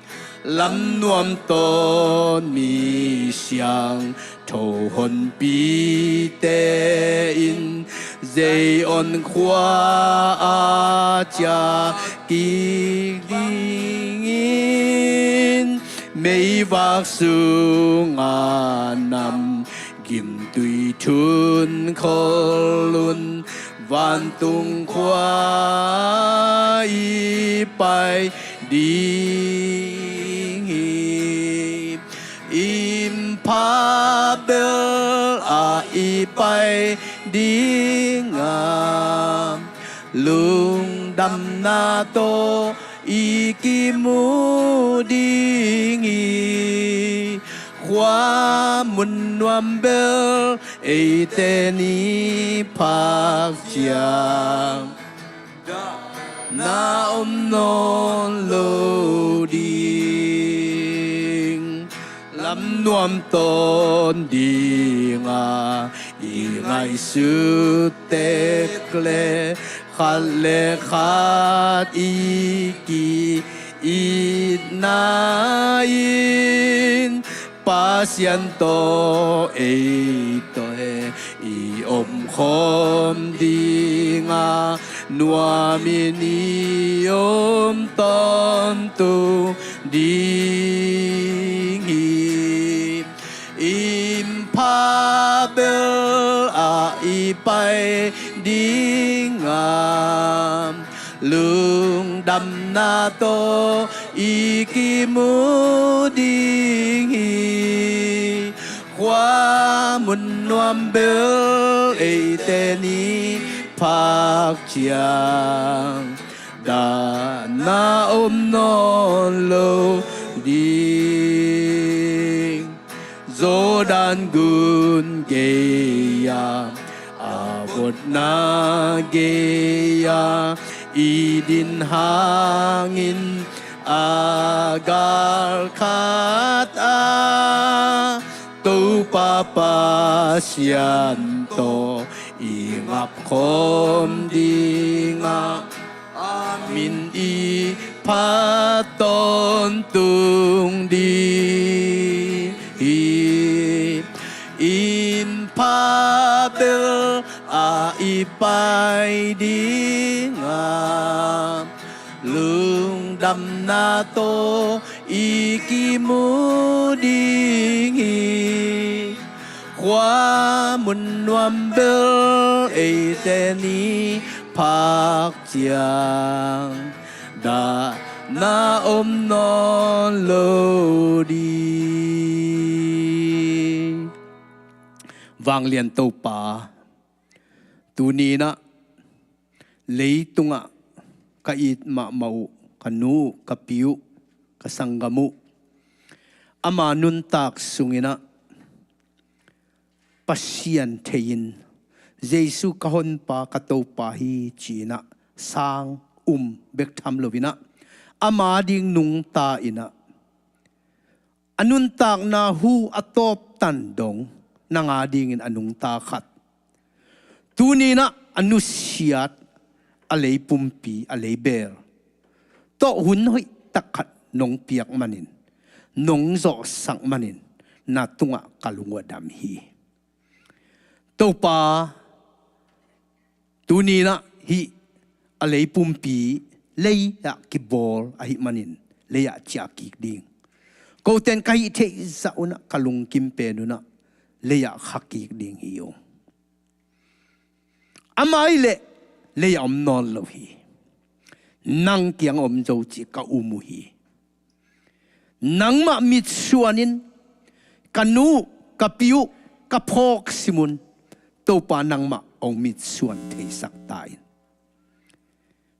Lamnuam tawn mi siangtho honpite in Zion khua-ah ciah kik dingin, meivak sungah nam gimtui thun khol un, vantung khua-ah i pai ding hi. Imphak bel ah i pai ding a, lungdamna tawh i kimu ding hi. Khua mun nuam bel eite ni phak ciang dahna om nawn lo ding. Lamnuam tawn ding a i ngaihsut tek le, khat le khat i ki-itna in Pasian tawh ei tawh i omkhawm ding a, nuamin i om tawntung ding hi. Imphak bel ah i pai ding a, lungdamna tawh i kimu ding hi. Khua mun nuam bel eite ni phak ciang dahna om nawn lo ding. Jordan gun gei-a a votna gei-a i din hangin a galkhat a, Topa Pasian tawh i ngapkhawm ding a, a min i phat tawntung ding hi. Imphak bel ah i pai ding a, lungdamna tawh i kimu ding hi. Khua mun nuam bel eite ni phak ciang dahna om nawn lo ding. Vanglian Topa, tuni-in ah leitungah ka it mahmah uh, ka nu uh, ka pi uh, ka sanggam uh, ama nuntak sungin ah Pasian thei-in, Jesu ka honpa, ka Topa hi ci-in ah sang um bek tham loin ah, ama ding nungta in ah, a nuntakna hu a tawptan dong, nang a dingin a nungta khat, tuni-in ah a nusiat, a lei pumpi, a lei beel tawh hun hoihtak khat nong piak manin, nong zawhsak manin, na tungah ka lung uh a dam hi. Topa, tuni-in ah hih a lei pumpi lei-ah kibawl ahih manin, lei-ah ciah kik ding. Kote in ka hih theih zah un ah, ka lungkim pen un ah, lei-ah kha kik ding hi ung. Amah ih leh lei-ah om nawn lo hi. Nang kiang om zo cih ka um uh hi. Nangmah mitsuan in, ka nu uh, ka pi uh, ka phawk sim un. Topa, nangmah hong mitsuan theisak ta in.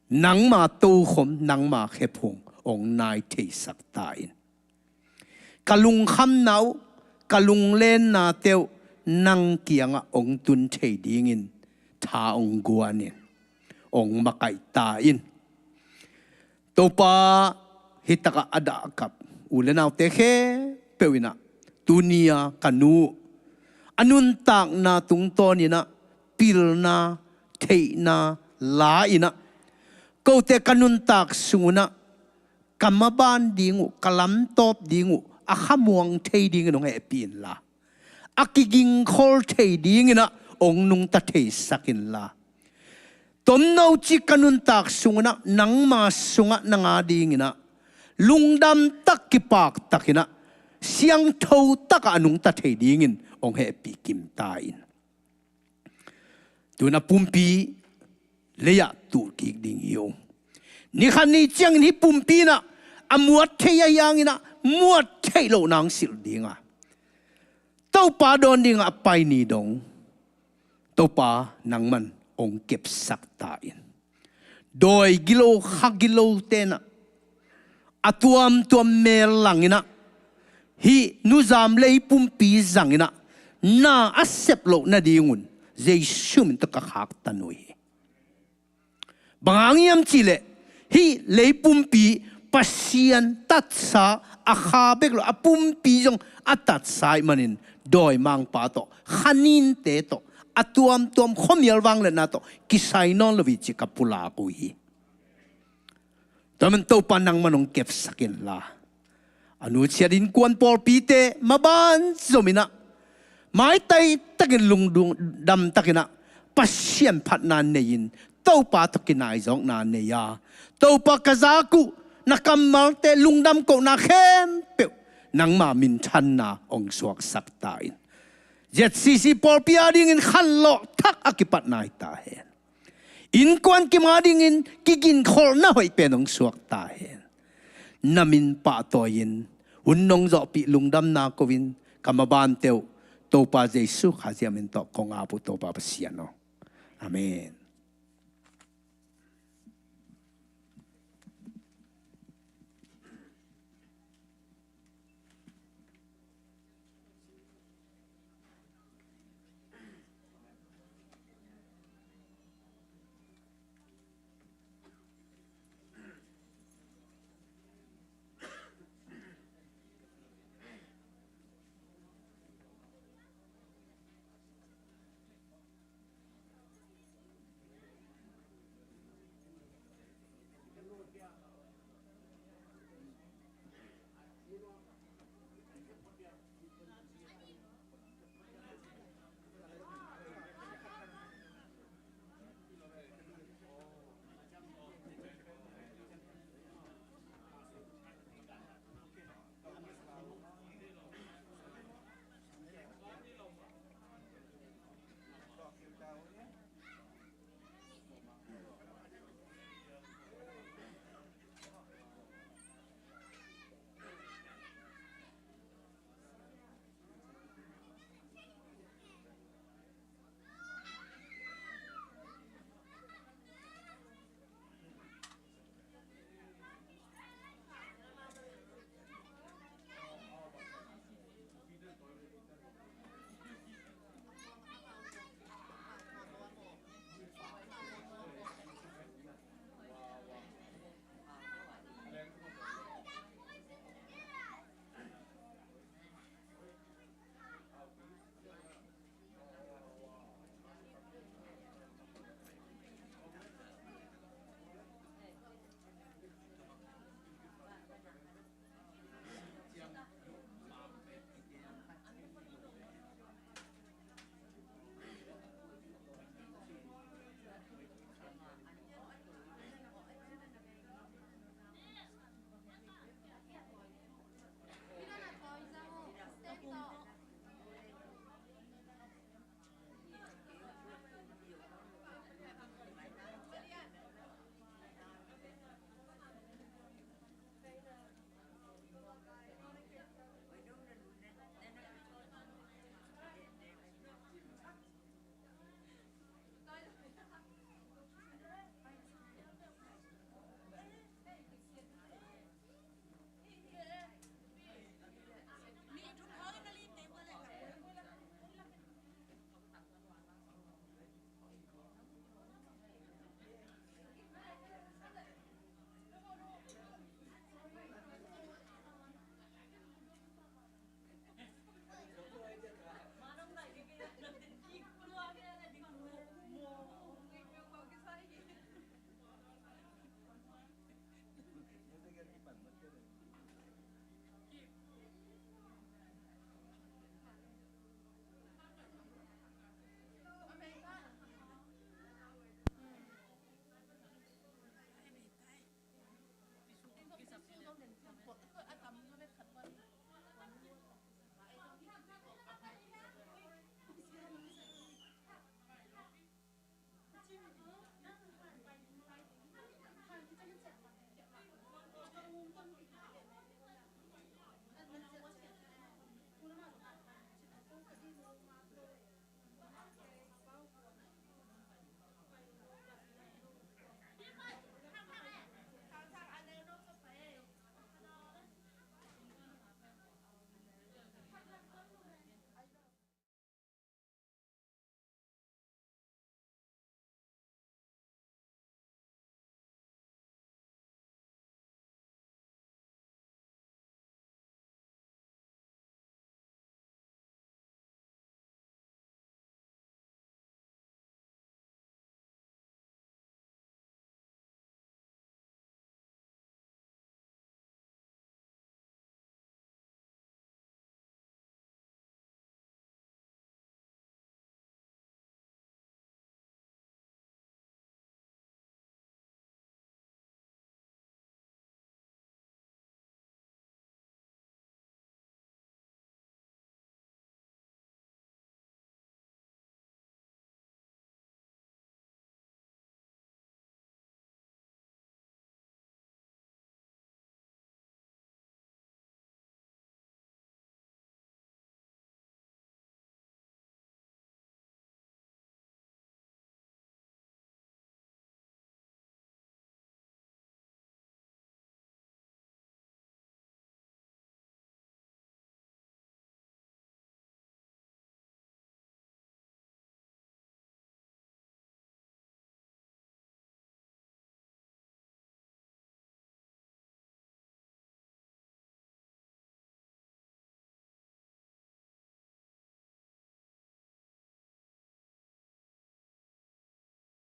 Nangma tokhom, nangma khephung hong nai theisak ta in. Ka lungkhamna uh, ka lunglennate uh nang kiangah hong tun thei dingin tha hong guan in, hong makaih ta in. Topa, hih takah a dahkap u le naute khempeuh in ah, tuni-a ka nu uh a nuntakna tungtawn in ah pilna, theihna la in ah, kote ka nuntak sung un ah ka maban ding uh, ka lamtawp ding uh a khamuang thei dingin hong hehpih inla, a kigingkhol thei dinginah hong nungta theisak inla, tomno cik ka nuntak sunginah nangma sungah nang a dinginah lungdam tak, kipak takinah siangtho takah a nungta thei dingin hong hehpih kimta in. Tuna pumpi lei-ah tuh kik ding hi uh. Nikhat ni ciangin hih pumpi inah a muat thei ahi hanginah muat theih loh nang silh dinga Topa dawn dingah a pai ni dong Topa nangman hong kepsak ta in. Dawi gilo, kha gilo tenah a tuamtuam mel langinah hih nuzam lei pumpi zanginah na a sep loh nadingun Jesu min tawh ka khaktan uh hi. Bang hang hiam cihleh hih lei pumpi Pasian tatsa a kha bek lo, a pumpi zong a tatsa ih manin dawimangpa tawh, khaninte tawh, a tuamtuam khuamial vangliatna tawh kisai nawn lo hi ci ka pulak uh hi. Tua man Topa nangman hong kepsak inla, a nusiat innkuan pawlpite maban zominah maitai takin lungdam takinah Pasian phatna nei-in Topa tawh kinaizawkna nei a, Topa ka zak uh, na kammalte lungdam kohna khempeuh nangma minthanna hong suaksak ta in. Z C C pawlpi a dingin khanlawh thak a kipat nai ta hen. Innkuan kim a dingin kigingkholhna hoih pen hong suak ta hen. Na min pahtawi-in hun nong zawhpih lungdamna ko-in ka mabante uh Topa Jesu Khazih min tawh kong ap uh Topa Pasian aw. Amen.